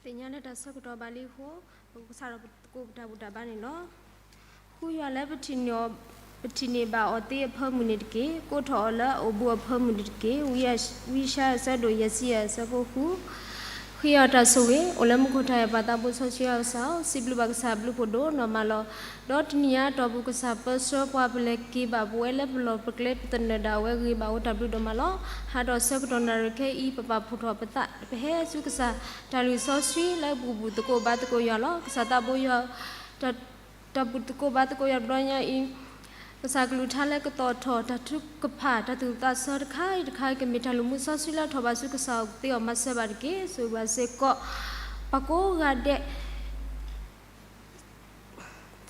သ့ၣ်ညါလၢတၢ်ဆၢကတီၢ်ဘၣ်လံအဃိ, ပကစးထီၣ်သကိးပတၢ်ဘူၣ်တၢ်ဘါန့ၣ်လီၤ. ဃုယွၤလၢပထံၣ်န့ၢ်အီၤ, ပထံၣ်န့ၢ်ဘၣ်အီၤသ့အဖၢမုၢ်န့ၣ်တက့ၢ်. ကိးထီၣ်အီၤလၢအအိၣ်ဘူးအဖၢမုၢ်န့ၣ်တက့ၢ်. ဝံယၡါယၤ အဆၢဒိၣ်ယဲၢ်ဆံယဲၢ် အဆၢဖိဃု. ဃ့အီၤတၢ်ဆိၣ်ဂ့ၤ, အိၣ်လၢမူခိၣ်ထါအံၤ ပၢ်သးဘိစီဆှံယွၤကစၢ်ဧၢ, စံးဘျုးဘၣ်ကစၢ်အဘျုးဖးဒိၣ်နီၢ်မးလီၤ. ဒီးတနံၤအံၤအတီၢ်ပူၤ ကစၢ်ပၢဆှၢပှၤ ပလဲၤက့ၤဘၣ်ပဝဲလၢပလီၢ်ပကျဲ ပသနၢၣ်ဒၣ်ဝဲဂ့ၤဘၣ်အဃိ တၢ်ဘျုးဒိၣ်မးလီၤ. ဟးထီၣ်ဆၢကတီၢ်နၣ်ရံၣ်ခဲအံၤ ပပာ်ဖှိၣ်ထီၣ်ပသး ပဟဲဆူကစၢ်တၢ်လုၢ်စီဆှံလၢပဘူၣ်သကိးဘါသကိးယွၤလီၤ. ကစၢ်သးဘိယွၤ တၢ်ဘူၣ်သကိးဘါသကိးယွၤတဘျီညါအံၤ, ကစၢ်ကလုၢ်ကထါလၢကသီၣ်ထီၣ် တၢ်ထုကဖၣ် တၢ်သူၣ်သးစၢ်တခါအံၤတခါအံၤ ကမ့ၢ်တၢ်လုၢ်မူစီဆှံလၢထီၣ်ဘၣ်ဆူကစၢ်အအိၣ်သ့အီၤမၤစၢၤဘၣ်တက့ၢ်. ဆိၣ်ဂ့ၤဘၣ်စ့ၢ်ကီး ပှၤကိးဂၤဒဲး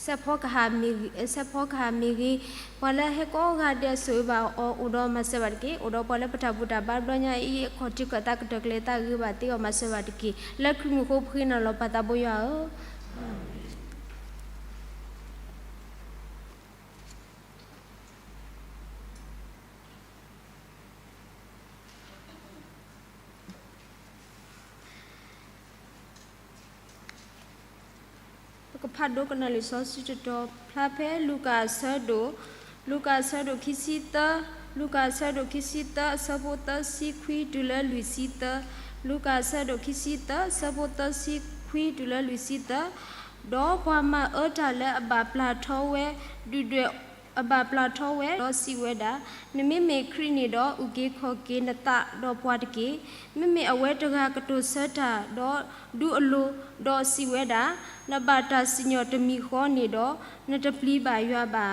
စဲးဖီကဟၣ်မ့ၢ်ဂ့ၤ, စဲးဖီကဟၣ်မ့ၢ်ဂ့ၤ, ပှၤလၢဟဲကိးဂၤဒဲး ဆိၣ်ဂ့ၤဘၣ်အီၤ အိၣ်ဒီးမၤစၢၤဘၣ်တက့ၢ်. အိၣ်ဒီးပှၤလၢပတၢ်ဘူၣ်တၢ်ဘါတဘျီညါအံၤ အခီၣ်ထံးခီၣ်သး ကတၢၢ်ကလဲၤသးဂ့ၤဘၣ်သ့အီၤမၤစၢၤဘၣ်တက့ၢ်. လၢခရံာ်မူးအဃိ ပဃ့နၤလီၤ ပၢ်သးဘိယွၤဧၢ. ပကဖးဒိကနၣ်လံာ်စီဆှံတတီၤ ဖျါဖဲလူၤကၣ်အဆၢဒိၣ်, လူၤကၣ်အဆၢဒိၣ်ခံဆံသၢ, လူၤကၣ်အဆၢဒိၣ်ခံဆံသၢ အဆၢဖိသၢဆံခွံတုၤလၢလွံၢ်ဆံသၢ, လူၤကၣ်အဆၢဒိၣ်ခံဆံသၢ အဆၢဖိသၢဆံခွံတုၤလၢလွံၢ်ဆံသၢ, ဒီးပှၤမၤအၢတၢ်လၢအဘၣ်ပျၢ်ထီဝဲ ဒုၣ်ဒွဲၣ် အဘၣ်ပျၢ်ထီဝဲ ဒီးစံးဝဲဒၣ်, နမ့မ့ၢ်ခရံာ်န့ၣ်ဒီး အုၣ်က့ၤခီၣ်က့ၤနသးဒီးပှၤတက့ၢ်. မ့မ့ၢ်အဝဲတဂၤကတိၤဆၢတၢ်ဒီးဒူအလိၤ, ဒီးစံးဝဲဒၣ်, နဘၣ်တၢ်စံၣ်ညီၣ်တမံၤဃီန့ၣ်ဒီး နတပျံၤဘၣ်ယွၤဘၣ်ဧါ.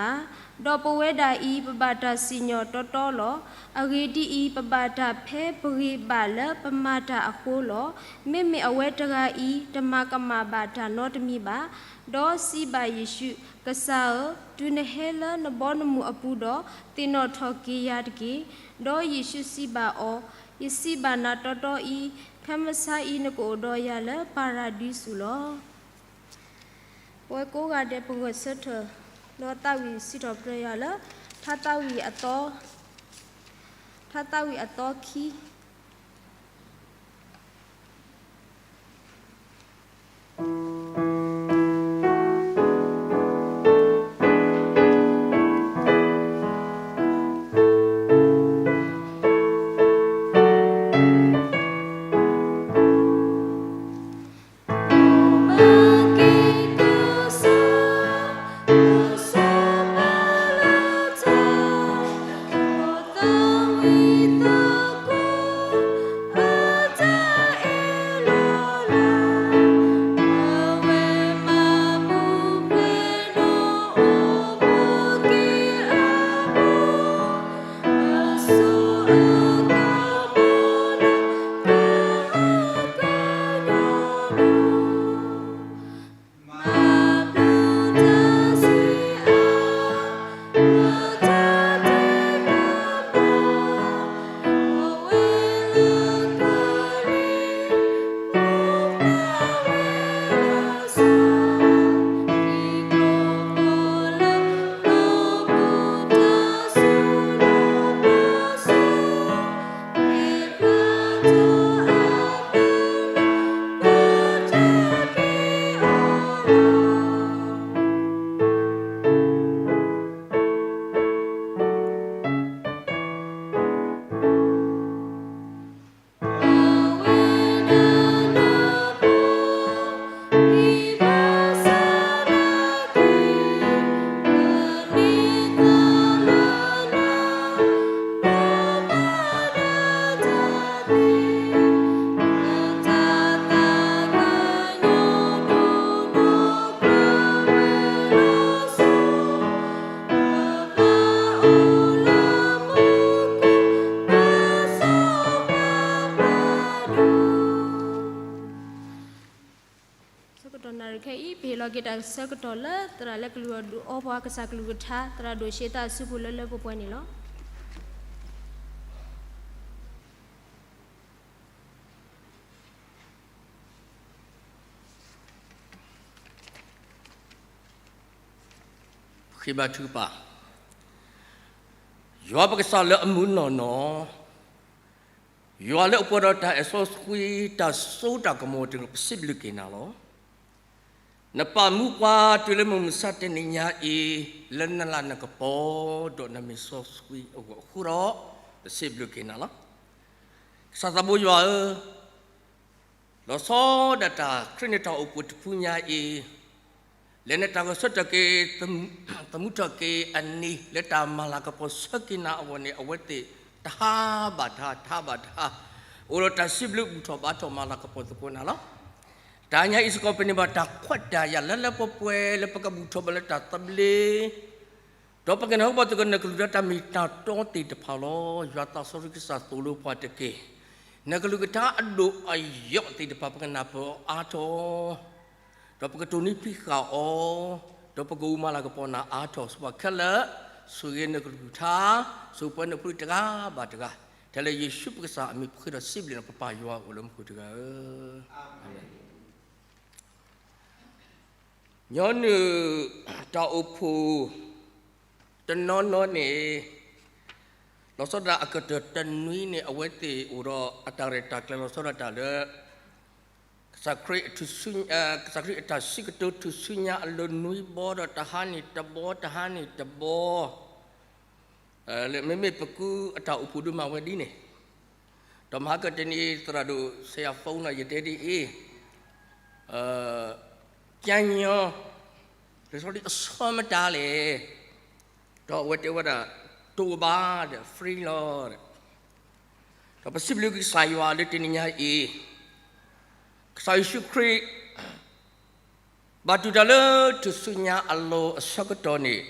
ဒီးပဝဲဒၣ်အံၤ ပဘၣ်တၢ်စံၣ်ညီၣ်တီတီလီၤ. အဂ့ၢ်ဒ်အံၤ, ပဘၣ်တၢ်ဖဲပဂ့ၤဘၣ်လၢပမၤတၢ်အဃိလီၤ. မ့မ့ၢ်အဝဲတဂၤအံၤ တမၤကမၣ်ဘၣ်တၢ်နီတမံၤဘၣ်. ဒီးစံးဘၣ်ယ့ၣ်ၡူး, ကစၢ်ဧၢ, တုၤနဟဲလၢနဘီနမုၢ်အပူၤဒီး, သ့ၣ်နီၣ်ထီၣ်က့ၤယၤတက့ၢ်. ဒီးယ့ၣ်ၡူးစံးဘၣ်အီၤ, ယစံးဘၣ်နၤတီတီအံၤ, ခဲမုၢ်ဆါအံၤ နကအိၣ်ဒီးယၤလၢပၤရၤဒံစူၤလီၤ. ပဝဲကိးဂၤဒဲး ပဂဲၤဆၢထၢၣ်ဒီးသးဝံၣ်စံးထီၣ်ပတြၢၤယွၤလၢ ထါသးဝံၣ်အသီ, ထါသးဝံၣ်အသီခံ ဆၢကတီၢ်နၣ်ရံၣ်ခဲအံၤ ပဟ့ၣ်လီၤက့ၤတၢ်ဆၢကတီၢ်လၢသရၣ်လၢကလုၢ်အီၣ်ဒုးအီပှၤကစၢ်ကလုၢ်ကထါ သရၣ်ဒိၣ်ရှ့သးအစုပူၤလၢလၢပှဲၤပှဲၤန့ၣ်လီၤ. ဃ့ဘါထုကဖၣ်, ယွၤပကစၢ်လၢအမုာ်နီၢ်နီၢ်, ယွၤလၢအပှဲၤဒီးတၢ်အဲၣ်စီဆှံ တၢ်စိတၢ်ကမီၤတဂၤ ပစံးဘျုးက့ၤနၤလီၤ. နပာ်မူပှၤတုၤလၢမုၢ်မဆါတနံၤညါအံၤ လၢနလၤနကပီၤ ဒီးနမံၤစီဆှံအဂီၢ်အဃိဒီး ပစံးဘျုးက့ၤနၤလီၤ. ကစၢ်သးဘိယွၤဧၢ, လီၤဆီဒၣ်တၢ်ခရံာ်နံၣ်တၢ်အိၣ်ဖှိၣ်တဖုညါအံၤ, လၢနတၢ်ဂဲၤဆၢထၢၣ်က့ၤ သမူထီၣ်က့ၤအနံၤ လၢတၢ်မၤလၤကပီၤဆၢက့ၤနၤအဂီၢ်န့ၣ် အဝဲသ့ၣ်တဟးဘၣ်တဟါ တဟးဘၣ်တဟါ အိၣ်ဒီးတၢ်စံးဘျုးဘူၣ်ထီၣ်ဘါထီၣ်မၤလၤကပီၤသကိးနၤလီၤ. တၢ်ညါအံၤစ့ၢ်ကီး ပန့ၢ်ဘၣ်တၢ်ခွဲးတၢ်ယာ်လၢလၢပှဲၤပှဲၤ လၢပကဘူၣ်ထီၣ်ဘၣ်လၢတၢ်သဘျ့ ဒီးပကနၢ်ဟူဘၣ်သကိးနကလုၢ်ကထါတၢ်မ့ၢ်တၢ်တီသ့ၣ်တဖၣ်လီၤ. ယွၤသးစီဆှံကစၢ်သိၣ်လိပှၤတက့ၢ်. နကလုၢ်ကထါအဒိၣ်အယိာ်သ့ၣ်တဖၣ် ပကနၢ်ပၢၢ်အါထီၣ်, ဒီးပကတိၢ်နီၣ်ဖံးဃာ်အီၤ, ဒီးပကအိၣ်မၤလၤကပီၤနၤအါထီၣ် ဆိပှၤခဲလၢာ်, ဆိၣ်ဂ့ၤနကလုၢ်ကထါ, ဆိၣ်ပှဲၤနဖိတဂၤဘၣ်တဂၤ, ထဲလၢယ့ၣ်ၡူးပကစၢ်အမံၤ ပဃ့ဒီးစံးဘျုးနၤ ပပၢ်ယွၤအိၣ်လၢမူခိၣ်တဂၤဧၢ, အၤမ့ၣ်. ညီနုၢ်တၢ်အိၣ်ဖှိၣ် တနီၤနီၤန့ၣ် လီၤဆီဒၣ်တၢ်အကတၢၢ်တနွံန့ၣ် အဝဲသ့ၣ်အိၣ်ဒီးအတၢ်ရဲၣ်တၢ်ကျဲၤလီၤဆီဒၣ်တၢ်လၢ ကစၢ်ခရံာ်, ကစၢ်ခရံာ်အတၢ်စံးကတိၤထူၣ်စုညါအလိၤနွံဘီဒီး တဟါန့ၣ်တဘီ တဟါန့ၣ်တဘီ လၢမ့မ့ၢ်ပကူအတၢ်အိၣ်ဖှိၣ်ဒိၣ်မးဝဲဒ်န့ၣ်, ဒီးမဟါကတနံၤ သရၣ်ဒိၣ်စဲယၤ phone လီၤ ယတဲဒ်အံၤ, ကညီ လံာ်စီဆှံအဆၢမတၤလဲၣ်, ဒီးအဝဲတဲဝဲဒၣ် တအိၣ်ဘၣ်ဒီး free လီၤ. ဒီးပစံးဘျုးကစၢ်ယွၤလၢတနံၤညါအံၤ, ကစၢ်ယ့ၣ်ၡူးခရံာ် ဘၣ်တူၢ်တၢ်လၢထူၣ်စုညါအလိၤအဆၢကတီၢ်န့ၣ်,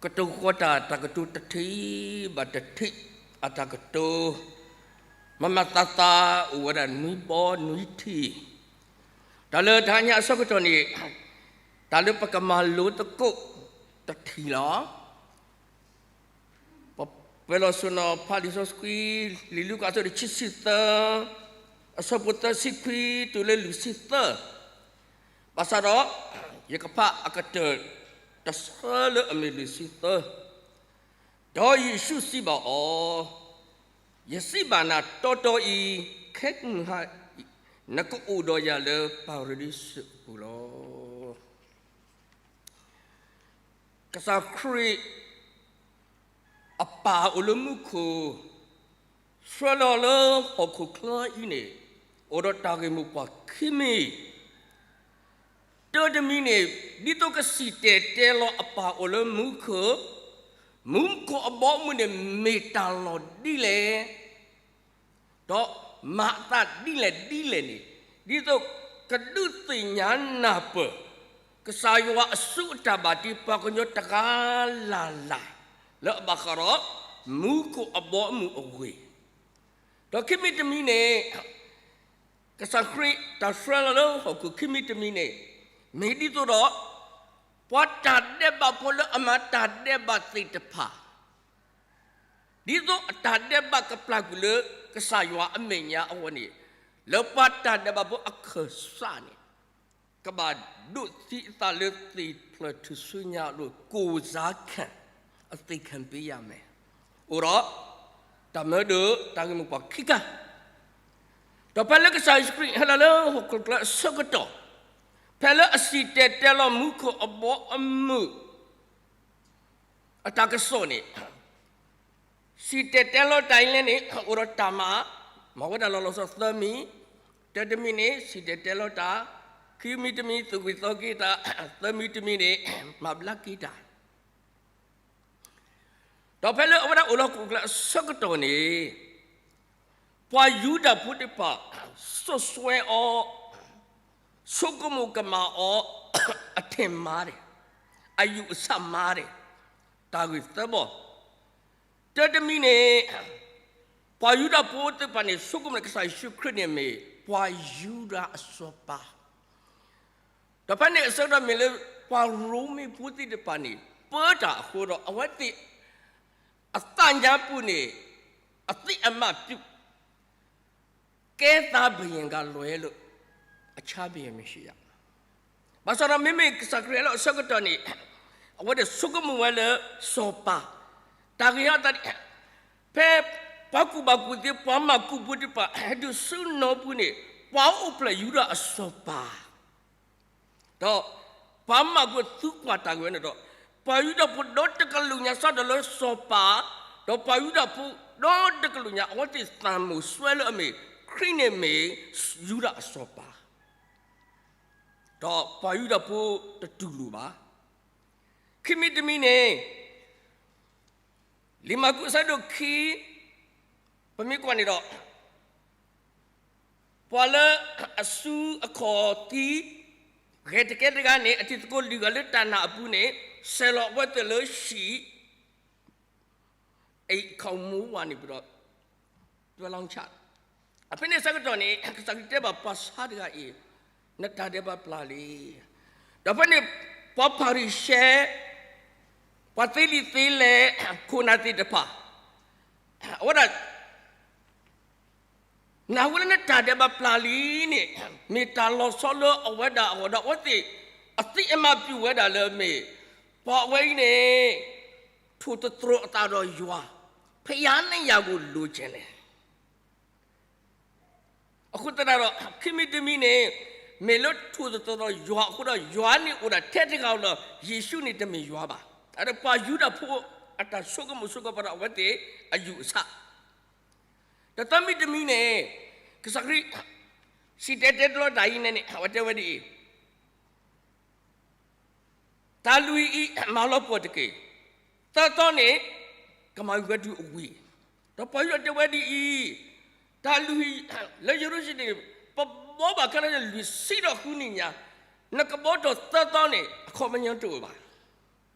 ကတိၤဃီၤတၢ် တၢ်ကတိၤတထံၣ်ဘၣ်တထံၣ် အတၢ်ကတိၤ မၤမၤသးသးအိၣ်ဝဲဒၣ်နွံဘီနွံထံၣ်, တၢ်လၢတဟါညါအဆၢကတီၢ်န့ၣ်, တၢ်လၢပကမၤလိသကိးတထံၣ်လီၤ. ပကွဲးလီၤစိၤနီၤဖးလံာ်စီဆှံ လံာ်လူၤကၣ်အဆၢဒိၣ်ခံဆံသၢ, အဆၢဖိသၢဆံခွံတုၤလၢလွံၢ်ဆံသၢ, ဘၣ်ဆၣ်ဒီး ယကဖးအကတၢၢ်တဆၢလၢအမ့ၢ်လွံၢ်ဆံသၢ, ဒီးယ့ၣ်ၡူးစံးဘၣ်အီၤ, ယစံးဘၣ်နၤတီတီအံၤ, ခဲကနံၣ်အံၤ နကအိၣ်ဒီးယၤလၢပၤရဒံစူးအပူၤလီၤ. ကစၢ်ခရံာ် အပၢ်အိၣ်လၢမူခိၣ်, ဆှၢလီၤလၢဟီၣ်ခိၣ်ချၢအံၤန့ၣ်, အိၣ်ဒီးတၢ်ဂ့ၢ်မိၢ်ပှၢ်ခံမံၤ, တၢတမံၤန့ၣ်, ဒ်သိးကစံၣ်တဲၤတဲလီၤအပၢ်အိၣ်လၢမူခိၣ်, မူခိၣ်အဘီအမုၢ်န့ၣ်မ့ၢ်တၢ်လီၢ်ဒ်လဲၣ် ဒီးမၤအသးဒ်လဲၣ်ဒ်လဲၣ်န့ၣ်, ဒ်သိးကဒုးသ့ၣ်ညါနၢ်ပၢၢ် ကစၢ်ယွၤအစုအတၢ်ဘၣ်တ့ပှၤကညီတဂၤလၢ်လၢ် လၢအဘၣ်ဃးဒီး မူခိၣ်အဘီအမုၢ်အဂ့ၢ်, ဒီးခံမံၤတမံၤန့ၣ်, ကစၢ်ခရံာ်တၢ်ဆှၢလီၤလၢဟီၣ်ခိၣ်ခံမံၤတမံၤန့ၣ်, မ့ၢ်ဒ်သိးဒီး ပှၤတၢ်ဒဲးဘးဖိလၢအမၤတၢ်ဒဲးဘးသ့ၣ်တဖၣ် ဒ်သိးအတၢ်ဒဲးဘးကပျၢ်ကွံာ်လၢကစၢ်ယွၤအမဲာ်ညါအဂီၢ်န့ၣ်, လၢပှၤတၢ်ဒဲးဘးဖိအခၢၣ်စးန့ၣ်, ကဘၣ်ဒိးသံအသးလၢသ့ၣ်ဖျၢၣ်ထူၣ်စုညါအလိၤ ကိုယ်စားခံ, အသေခံပေးရမယ်, အိၣ်ဒီး တၢ်မၢဒိၣ်တၢ်ဂ့ၢ်မိၢ်ပှၢ်ခံခါ, ဒီးဖဲလၢကစၢ်ယ့ၣ်ၡူးခရံာ်ဟဲလီၤလၢဟီၣ်ခိၣ်ချၢအဆၢကတီၢ်, ဖဲလၢအစံၣ်တဲၤတဲလီၤမူခိၣ်အဘီအမုၢ် အတၢ်ကစီၣ်န့ၣ်, စံၣ်တဲၤတဲလီၤတၢ်အံၤလဲၣ်န့ၣ် အိၣ်ဒီးတၢ်မၤ, မၤဝဲဒၣ်လီၤလီၤဆီဆီသၢမံၤ, တၢတမံၤန့ၣ် စံၣ်တဲၤတဲလီၤတၢ်, ခံမံၤတမံၤသူၣ်ဂ့ၤသးဝါက့ၤတၢ်, သၢမံၤတမံၤန့ၣ် မၤဘျါက့ၤတၢ် ဒီးဖဲလၢအဝဲဒၣ်အိၣ်လၢဟီၣ်ခိၣ်ချၢအဆၢကတီၢ်န့ၣ်, ပှၤယူဒၤဖိသ့ၣ်တဖၣ် စိတ်ဆွဲအီၤ, ဆိကမိၣ်ကမၣ်အီၤ, အထင်မှားတယ်, အယူအဆမှားတယ်, တၢ်ဂ့ၢ်သၢဘီ, တၢတမံၤန့ၣ်, ပှၤယူဒၤဖိသ့ၣ်တဖၣ်န့ၣ် ဆိကမိၣ်န့ၣ် ကစၢ်ယ့ၣ်ၡူးခရံာ်န့ၣ်မ့ၢ်ပှၤယူဒၤအစီၤပၤ ဒီးဖဲန့ၣ်အဆၢကတီၢ်မ့ၢ်လၢ ပှၤရိမ့ၤဖိသ့ၣ်တဖၣ်န့ၣ် ပၢတၢ်အဃိဒီး အဝဲသ့ၣ်အသးညါပူၤန့ၣ် အသ့ၣ်အမါပျုၢ် ကဲသးဘယံၤကလွဲလိာ် အဆါဘယံၤမ့ၢ်ဆံးယၤ ဘၣ်ဆၣ်ဒီးမ့မ့ၢ်ကစၢ်ခရံာ်ဟဲလီၤအဆၢကတီၢ်န့ၣ် အဝဲသ့ၣ်ဆိကမိၣ်ဝဲလၢစီၤပၤ တၢ်ဂ့ၢ်ဟီသတး ဖဲ ပှၤကူၣ်ဘၣ်ကူၣ်သ့ ပှၤမၤကူၣ်ဖိတဖၣ် ဟဲတုၤဆူနီၢ်ပူၤန့ၣ် ပှၤအိၣ်ဖျဲၣ်ယူဒၤအစီၤပၤ ဒီးပှၤမၤကူၣ်သူကွၢ်တၢ်ဂ့ၢ်ဝဲန့ၣ်ဒီး ပှၤယူဒၤဖိဒီတကလုာ်ညါစးထီၣ်လၢစီၤပၤ, ဒီးပှၤယူဒၤဖိဒီတကလုာ်ညါ အဝဲသ့ၣ်သးမုာ်စွဲလၢအမ့ၢ် ခရံာ်န့ၣ်မ့ၢ်ယူဒၤအစီၤပၤ, ဒီးပှၤယူဒၤဖိတတူၢ်လိာ်ဘၣ်. ခံမံၤတမံၤန့ၣ် လံာ်မၢ်ကူးအဆၢဒိၣ်ခံ ပမ့ၢ်ကွၢ်န့ၣ်ဒီး ပှၤလၢအစူအခီၣ်သံ ဂဲၤတကဲတဂၤန့ၣ် အတံၤသကိးလွံၢ်ဂၤလၢတၢ်နာ်အပူၤန့ၣ် ဆဲးလီၤအဝဲသ့ၣ်လၢဟံၣ် အခီၣ်မူဝါန့ၣ်ပူၤဒီး တွဲလီၤဆၣ်, အဖဲန့ၣ်အဆၢကတီၢ်န့ၣ် ကစၢ်ခရံာ်တဲဘၣ်ပှၤဆါတဂၤအံၤ, နတၢ်ဒဲးဘးပျၢ်လံ. ဒီးဖဲန့ၣ် ပှၤဖၤရံၤၡဲ ပှၤသ့လံာ်သ့လဲၢ် ခိၣ်နၢ်သ့ၣ်တဖၣ် အဝဲဒၣ် နၢ်ဟူလၢနတၢ်ဒဲးဘးပျၢ်လံန့ၣ် မ့ၢ်တၢ်လီၤဆီလၢအဝဲဒၣ်အဂီၢ်ဒီး အဝဲသ့ၣ်အသံအမါပျူၢ်ဝဲဒၣ်လၢမ့ၢ် ပှၤအဝဲအံၤန့ၣ် ထိၣ်သတြီၤအသးဒီးယွၤ, ဖဲယၤန့ၣ်ယၤကလိၣ်ကဲလဲၣ်. အဃိသတးဒီး ခံမံၤတမံၤန့ၣ် မ့ၢ်လၢထိၣ်သတြီၤယွၤအဃိဒီး ယွၤန့ၣ်အိၣ်ဒၣ်ထဲတဂၤလီၤ, ယ့ၣ်ၡူးန့ၣ်တမ့ၢ်ယွၤဘၣ်. အဒီးပှၤယူဒၤဖိအတၢ်ဆိကမိၣ်ဆိကပၤဒီးအဝဲသ့ၣ်အယူၢ်အဆၣ် ဒီးသၢမံၤတမံၤန့ၣ် ကစၢ်ခရံာ် စံၣ်တဲၤတဲလီၤတၢ်အံၤန့ၣ်န့ၣ် အဝဲတဲဝဲဒ်အံၤ, တၢ်လုၢ်ဟံၣ်အံၤမၤလီၤပှီၢ်တက့ၢ်. သၢသီန့ၣ် ကမၤဝံၤဝဲဒၣ်အဝံၤ, ဒီးပှၤယူဒၤတဲဝဲဒ်အံၤ, တၢ်လုၢ်ဟံၣ်လၢယရူၤၡလ့ၣ်န့ၣ် ပဘှီဘၣ်ခဲလၢာ်န့ၣ် လွံၢ်ဆံဒီးဃုနံၣ်ညါ, နကဘှီထီၣ်သၢသီန့ၣ် အခီပညီတအိၣ်ဘၣ်.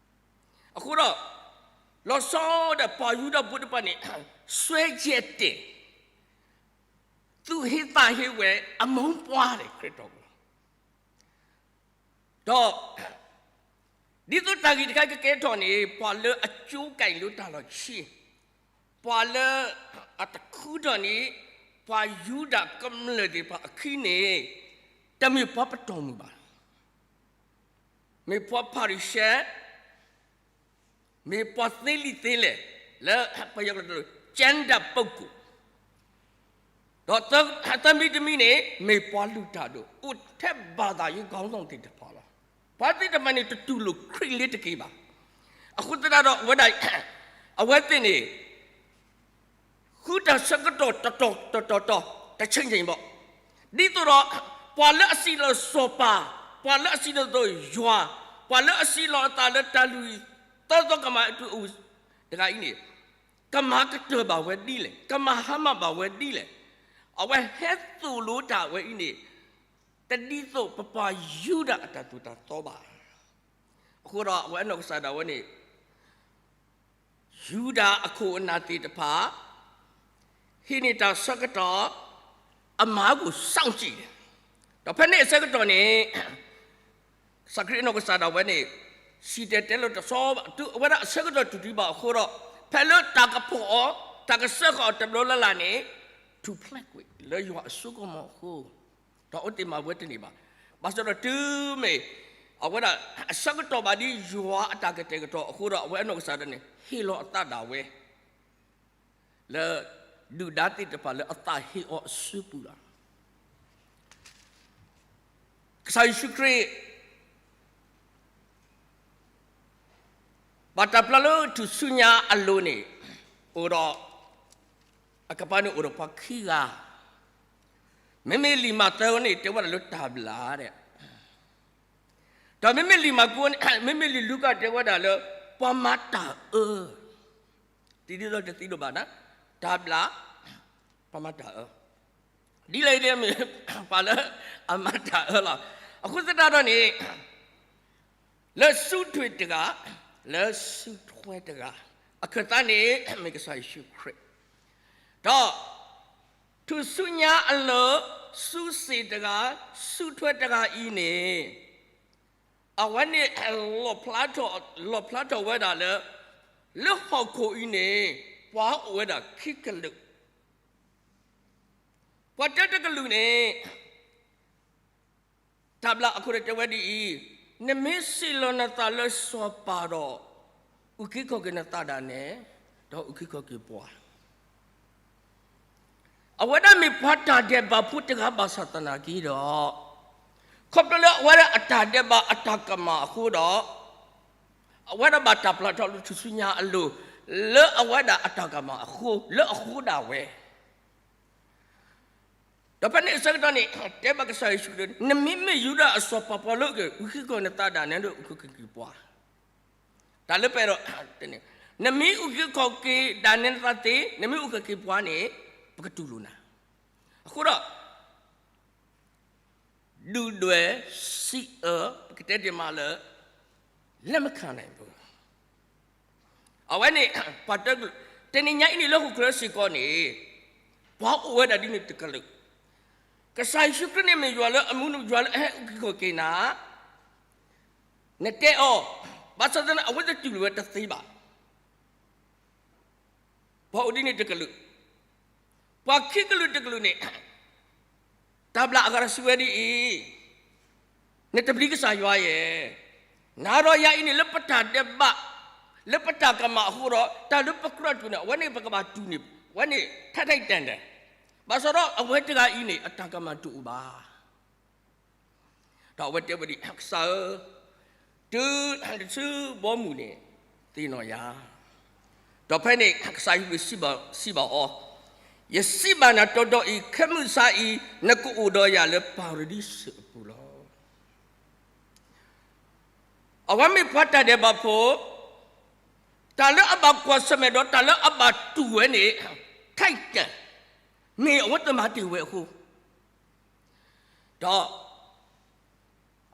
အဃိဒီး လီၤဆီဒၣ်ပှၤယူဒၤဖိတဖၣ်န့ၣ် စွဲကဲတဲာ် သူၣ်ဟ့သးဟ့ဝဲ အမိၢ်ပှၢ်န့ၣ် ခရံာ်တီပူၤလီၤ. ဒီး ဒ်သိးတၢ်ဂ့ၢ်တခါကကဲထီၣ်န့ၣ် ပှၤလၢအကၠိကၢ်လၢတၢ်လီၢ်ဆံ, ပှၤလၢအတခူထီၣ်န့ၣ် ပှၤယူဒၤကမျၢၢ်သ့ၣ်တဖၣ်အခံန့ၣ် တမ့ၢ်ပှၤပတီၢ်မုၢ်ဘၣ်, မ့ၢ်ပှၤဖၤရံၤၡဲ မ့ၢ်ပှၤသ့လံာ်သ့လဲၢ် လၢပယီၤကျိာ် ကၠဲဒၢးပကိၢ်, ဒီးသၢမံၤတမံၤန့ၣ် မ့ၢ်ပှၤလုၢ်တၢ်ဒိၣ် အိၣ်ထဲဘၣ်သးယုၢ်ကီၢ်သီၣ်သ့ၣ်တဖၣ်လီၤ. ပှၤသ့ၣ်တဖၣ်န့ၣ်တတူၢ်လိာ်ခရံာ်လၢတက့ၢ်ဘၣ်. အဃိသတးဒီးအဝဲဒၣ် အဝဲသ့ၣ်န့ၣ် ဃုတၢ်ဆၢကတီၢ်တတီၤတတီၤတတီၤ တဆံးဆံးဘၣ်. ဒ်သိးဒီး ပှၤလၢအစံးလီၤစီၤပၤ, ပှၤလၢအစံးလီၤသိးယွၤ, ပှၤလၢအစံးလီၤအသးလၢတၢ်လုၢ်ဟံၣ်သၢသီကမၤအတုအူတဂၤအံၤန့ၣ် ကမၤကတၢၢ်ဘၣ်ဝဲဒ်လဲၣ်, ကမၤဟါမၢ်ဘၣ်ဝဲဒ်လဲၣ်. အဝဲဟဲသိၣ်လိတၢ်ဝဲအံၤန့ၣ် တဒ်သိးပပှၤယူဒၤအတၢ်သိၣ်တၢ်သီဘၣ်. အဃိဒီးအဝဲအနီၢ်ကစၢ်ဒၣ်ဝဲန့ၣ် ယူဒၤအခိၣ်အနၢ်သ့ၣ်တဖၣ် ဟံးန့ၢ်တၢ်ဆၢကတီၢ် အမၤကအိၣ်စီဆှံ, ဒီးဖဲန့ၣ်အဆၢကတီၢ်န့ၣ် ကစၢ်ခရံာ်အနီၢ်ကစၢ်ဒၣ်ဝဲန့ၣ် စံၣ်တဲၤတဲလီၤတဆီဘၣ်, တုၤအဝဲဒၣ်အဆၢကတီၢ်တုၤဒံးဘၣ်အဃိဒီး ဖဲလၢတၢ်ကဖီၣ်အီၤ တၢ်ကစၢဃာ်အီၤတဘျီလၢ်လၢ်န့ၣ် ထူၣ်ဖျဲးကွံာ်လၢယွၤအစိကမီၤအဃိ ဒီးအဝဲသ့ၣ်မၤဝဲတန့ၢ်ဘၣ်. ဘၣ်ဆၣ်ဒီးတုၤမ့ၢ် အဝဲဒၣ်အဆၢကတီၢ်ဘၣ်ဒ်ယွၤအတၢ်ကတဲာ်ကတီၤအဃိဒီး အဝဲအနီၢ်ကစၢ်ဒၣ်န့ၣ် ဟ့ၣ်လီၤအသးဒၣ်ဝဲ လၢဒုၣ်ဒါသ့ၣ်တဖၣ်လၢအသးဟ့အီၤအစုပူၤလီၤ. ကစၢ်ယ့ၣ်ၡူးခရံာ် ဘၣ်တၢ်ပျၢ်လၢထူၣ်စုညါအလိၤန့ၣ် အိၣ်ဒီး အကပၤန့ၣ်အိၣ်ဒီးပှၤခံဂၤ, မ့မ့ၢ်လံာ်မးသဲန့ၣ် တဲဝဲဒၣ်လၢတၢ်ဘျၣ်ဒဲး, ဒီးမ့မ့ၢ်လံာ်မၢ်ကူးန့ၣ် မ့မ့ၢ်လံာ်လူၤကၣ်တဲဝဲဒၣ်လၢ ပှၤမၤတၢ်အၢ, တဒ်သိးတသံဒိၣ်ဘၣ်န့ၣ် တၢ်ဘျၣ် ပှၤမၤတၢ်အၢ, ဒ်လဲၣ်ဒ်လဲၣ်မ့ၢ် ပှၤလၢအမၤတၢ်အၢလီၤ. အဃိသတးဒီးန့ၣ် လၢစုထွဲတဂၤ, လၢစုထွဲတဂၤ, အခၢၣ်သးန့ၣ် မ့ၢ်ကစၢ်ယ့ၣ်ၡူးခရံာ်, ဒီး ထူၣ်စုညါအလိၤ စုစ့ၣ်တဂၤ, စုထွဲတဂၤအံၤန့ၣ် အဝဲန့ၣ် လီၣ်ဖျါထီၣ်, လီၣ်ဖျါထီၣ်ဝဲဒၣ်လၢ လၢဟီၣ်ခိၣ်အံၤန့ၣ် ပှၤအိၣ်ဝဲဒၣ်ခံကလုာ်, ပှၤတၢတကလုာ်န့ၣ် တၢ်ဘျၣ်အခိၣ်န့ၣ်တဲဝဲဒ်အံၤ, နမ့ၢ်စံးလီၤနသးလၢစီၤပၤဒီး အုၣ်က့ၤခီၣ်က့ၤနသးဒၣ်နဲ, ဒီးအုၣ်က့ၤခီၣ်က့ၤပှၤ, အဝဲဒၣ်မ့ၢ်ပှၤတၢ်ဒဲးဘးဖိတဂၤဘၣ်ဆၣ်သနာ်က့ဒီး, ခီဖျိလၢအဝဲဒၣ်အတၢ်ဒဲးဘးအတၢ်ကမၣ်အဃိဒီး, အဝဲဒၣ်ဘၣ်တၢ်ပျၢ်ထီၣ်လၢထူၣ်စုညါအလိၤ, လၢအဝဲဒၣ်အတၢ်ကမၣ်အဃိ, လၢအဃိဒၣ်ဝဲ ဒီးဖဲန့ၣ်အဆၢကတီၢ်န့ၣ် တဲဘၣ်ကစၢ်ယ့ၣ်ၡူးခရံာ်, နမ့မ့ၢ်ယူဒၤအစီၤပၤ ပှၤလၢအအုၣ်က့ၤခီၣ်က့ၤနသးဒၣ်နဲဒၣ် အုၣ်က့ၤခီၣ်က့ၤပှၤ, တၢ်လၢပအဲၣ်ဒိး, နမ့ၢ်အုၣ်က့ၤခီၣ်က့ၤဒၣ်နဲနသးသ့, နမ့ၢ်အုၣ်က့ၤခီၣ်က့ၤပှၤန့ၣ်, ပကတူၢ်လိာ်နၤ. အဃိဒီး ဒုၣ်ဒွဲၣ်စံးအၢ, ပကတဲဒ်မးလၢ လက်မခံနိုင်ဘူး. အဝဲန့ၣ် ပှၤတကလုာ်, တနံၤညါအံၤန့ၣ်လၢဟီၣ်ခိၣ်ချၢစ့ၢ်ကီးန့ၣ်, ပှၤအိၣ်ဝဲဒၣ်ဒ်န့ၣ်တကလုာ်, ကစၢ်ယ့ၣ်ၡူးခရံာ်န့ၣ်မ့ၢ်ယွၤလၢအမူ ယွၤလၢအဟဲအုၣ်က့ၤခီၣ်က့ၤနၤ, နတဲအီၤ, ဘၣ်ဆၣ်သနာ်က့ အဝဲတတူၢ်လိာ်ဝဲတသ့ဘၣ်. ပှၤအိၣ်ဒ်န့ၣ်တကလုာ်, ပှၤခံကလုာ်တကလုာ်န့ၣ်, တၢ်ဘျၣ်အဂၤတစံးဝဲဒ်အံၤ, နတပျံၤကစၢ်ယွၤယဲ, နၤဒီးယၤအံၤန့ၣ် လၢပတၢ်ဒဲးဘး, လၢပတၢ်ကမၣ်အဃိဒီး တၢ်လၢပကြၢးတူၢ်န့ၣ် အဝဲန့ၣ်ပကဘၣ်တူၢ်န့ၣ်, အဝဲန့ၣ် ထိုက်ထိုက်တန်တန်, ဘၣ်ဆၣ်ဒီးအဝဲတဂၤအံၤန့ၣ် အတၢ်ကမၣ်တအိၣ်ဘၣ်. ဒီးအဝဲတဲဝဲဒ်အံၤ, ကစၢ်ဧၢ, တုၤနတဆူဘီမုၢ်န့ၣ် သ့ၣ်နီၣ်ယၤ. ဒီးဖဲန့ၣ် ကစၢ်ယ့ၣ်ၡူးစံးဘၣ်အီၤ, ယစံးဘၣ်နၤတီတီအံၤ, ခဲမုၢ်ဆါအံၤ နကအိၣ်ဒီးယၤလၢပၤရဒံစူးအပူၤလီၤ. အဝဲမ့ၢ်ပှၤတၢ်ဒဲးဘးဖိ, တၢ်လၢအဘၣ်ကွၢ်ဆၢၣ်မဲာ်ဒီးတၢ်လၢအဘၣ်တူၢ်ဝဲန့ၣ်, ထိုက်တန်, မ့ၢ်အဝဲသ့ၣ်မၤတ့ၢ်ဝဲအဃိ ဒီး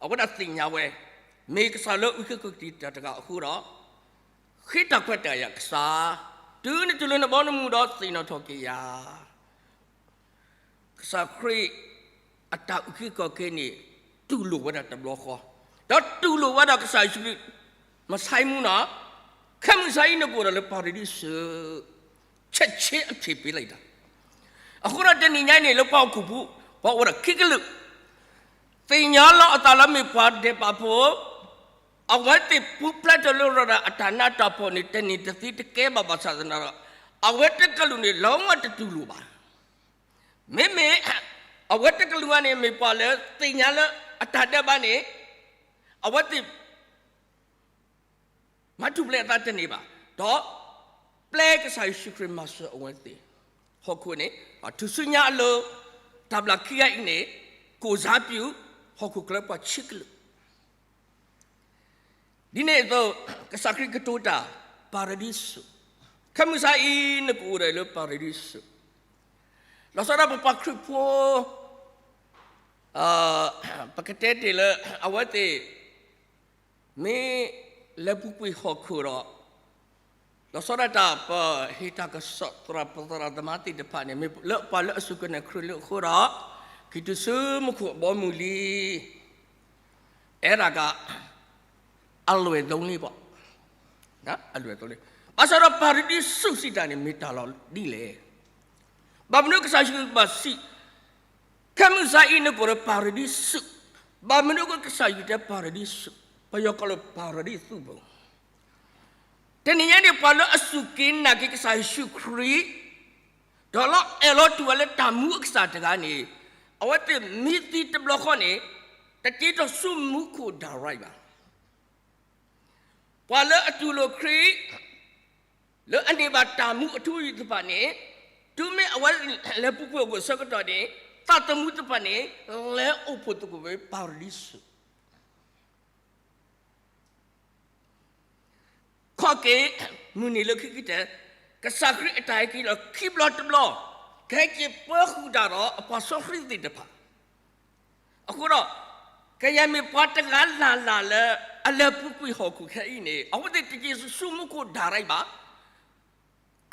အဝဲဒၣ်သ့ၣ်ညါဝဲ, မ့ၢ်ကစၢ်လၢအုၣ်က့ၤခီၣ်က့ၤတၢ်တဂၤအဃိဒီး, ဃ့တၢ်ခွဲးတၢ်ယာ်ကစၢ်, တုၤနတုၤလၢနဘီနမုၢ်ဒီးသ့ၣ်နီၣ်ထီၣ်က့ၤယၤ. ကစၢ်ခရံာ်အတၢ်အုၣ်က့ၤခီၣ်က့ၤန့ၣ် တူၢ်လိာ်ဝဲဒၣ်တဘျီဃီ, ဒီးတူၢ်လိာ်ဝဲဒၣ်ကစၢ်ယ့ၣ်ၡူးခရံာ်, မဆါမူနီၤ, ခဲမုၢ်ဆါအံၤနကအိၣ်ဒီးလၢပၤရဒံစူး, ချက်ချင်းအဖြေပေးလိုက်တာ. အဃိဒီးတနံၤညါအံၤန့ၣ် လၢပှၤဟီၣ်ခိၣ်ဖိ, ပှၤအိၣ်ဒီးခံကလုာ်, သ့ၣ်ညါလီၤအသးလၢမ့ၢ်ပှၤဒဲးဘးဖိ, အဝဲသ့ၣ်ပူၤဖျဲးထီၣ်လၢရၤဒီးအတၢ်နးတၢ်ဖှီၣ်န့ၣ် တန့ၢ်တသံတကဲဘၣ်ဘၣ်ဆၣ်သနာ်က့ဒီး, အဝဲတကလုာ်န့ၣ် လီၤဝဲတတူၢ်လိာ်ဘၣ်. မ့မ့ၢ် အဝဲတကလုာ်ဂၤန့ၣ် မ့ၢ်ပှၤလၢသ့ၣ်ညါလၢအတၢ်ဒဲးဘးန့ၣ်, အဝဲသ့ၣ် မၤထူၣ်ဖျဲးအသးတန့ၢ်ဘၣ်, ဒီးပျဲကစၢ်ယ့ၣ်ၡူးခရံာ်မၤစၢၤအဝဲသ့ၣ်, ဟီၣ်ခိၣ်န့ၣ်, ထူၣ်စုညါအလိၤ, တၢ်ဘျၣ်ခံဂၤအံၤန့ၣ်, ကိၣ်စါပူၤ, ဟီၣ်ခိၣ်ချၢပှၤခံကလုာ် ဒ်န့ၣ်အသိး, ကစၢ်ခရံာ်ကတိၤတၢ်, ပၤရဒံစူး, ခဲမုၢ်ဆါအံၤနကအိၣ်ဒီးလၢပၤရဒံစူး, လီၤဆီဒၣ်ပပှၤခရံာ်ဖိ ပကတဲတ့ၢ်လၢ အဝဲသ့ၣ် မ့ၢ်လဲၤပူၤကွံာ်ဟီၣ်ခိၣ်ဒီး, လီၤဆီဒၣ်တၢ်ပဟ့ၣ်တၢ်ကစီၣ်သရၣ်ပသရၣ်သမါသ့ၣ်တဖၣ်န့ၣ် မ့ၢ်လၢပှၤလၢအစူၢ်က့ၤနာ်ခရံာ်လၢအဃိဒီး, က့ၤတုၤဆူမူခိၣ်အဘီအမုၢ်လံ အဲဒါက အလွယ်သုံးလေးပေါ့, အလွယ်သုံးလေး, ဘၣ်ဆၣ်ဒီးပၤရဒံစူးစံးတၢ်န့ၣ် မ့ၢ်တၢ်လီၤဒ်လဲၣ်. ဘၣ်မနုၤကစၢ်ယွၤဘၣ်စံး, ခဲမုၢ်ဆါအံၤနကအိၣ်ဒီးပၤရဒံစူး, ဘၣ်မနုၤကစၢ်ယွၤတဲပၤရဒံစူး, ပယီၤကိးလၢ ပၤရဒံသူပုံ, တနံၤညါန့ၣ် ပှၤလၢအစူၢ်က့ၤနာ်က့ၤကစၢ်ယ့ၣ်ၡူးခရံာ်, ဒီးလီၤအဲၣ်လီၤတူၢ်ဝဲလၢတၢ်မူအကစၢ်တဂၤန့ၣ်, အဝဲသ့ၣ်မ့ၢ်သံတဘျီဃီန့ၣ်, တက့ၤထီၣ်ဆူမူခိၣ် direct ဘၣ်. ပှၤလၢအတူၢ်လိာ်ခရံာ် လၢအန့ၢ်ဘၣ်တၢ်မူအထူအယိာ်သ့ၣ်တဖၣ်န့ၣ်, တုၤမ့ၢ်အဝဲလဲၤပူၤကွံာ်အဂီၢ်ဆၢကတီၢ်န့ၣ်, သးသမူသ့ၣ်တဖၣ်န့ၣ် လဲၤအိၣ်ဖှိၣ်သကိးဝဲပၤရဒံစူး ခီၣ်က့ၤမုၢ်နံၤလၢခံကတၢၢ်, ကစၢ်ခရံာ်အတၢ်ဟဲက့ၤလီၤခံဘျီတဘျီ, ကဟဲက့ၤပၢဃုာ်တၢ်ဒီးအပှၤစီဆှံသ့ၣ်တဖၣ်. အဃိဒီး, ကယဲၢ်မ့ၢ်ပှၤတဂၤလၢ်လၢ်လၢ အလဲၤပူၤကွံာ်ဟီၣ်ခိၣ်ခဲအံၤန့ၣ်, အဝဲသ့ၣ်တက့ၤဆူမူခိၣ် direct ဘၣ်.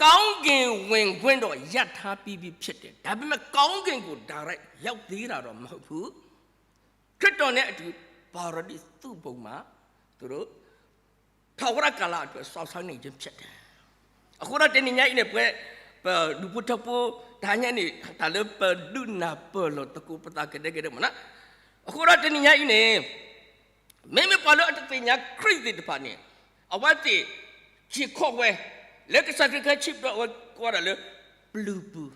ကောင်းကင်ဝင်ခွင့်တော့ ရထားပြီးပြီဖြစ်တယ်, ဒါပေမဲ့ ကောင်းကင်ကို တိုက်ရိုက်ရောက်သေးတာတော့ မဟုတ်ဘူး. ခရစ်တော်နဲ့အတူ ပါရဒိၣ်သုပုံမှာ သူတို့ ထာဝရကာလအတွက် စောင့်ဆိုင်းနေခြင်းဖြစ်တယ်. အဃိဒီးတနံၤညါအံၤန့ၣ် ပဝဲ ပဒူၣ်ဖိထၢဖိ တဟါညါန့ၣ် တၢ်လၢပဒုးနၢ်ပၢၢ်လိာ်သကိးပသးကဒဲကဒဲမ့ၢ်နီၤ. အဃိဒီးတနံၤညါအံၤန့ၣ် မ့မ့ၢ်ပှၤလၢအတသ့ၣ်ညါခရံာ်သ့ၣ်တဖၣ်န့ၣ် အဝဲသ့ၣ် ယံာ်ခီၣ်ဝဲ လၢကစၢ်ခရံာ်ကဟဲစံးဘျုးအဝဲကိးဝဲဒၣ်လၢ ပျုၤပူၤ,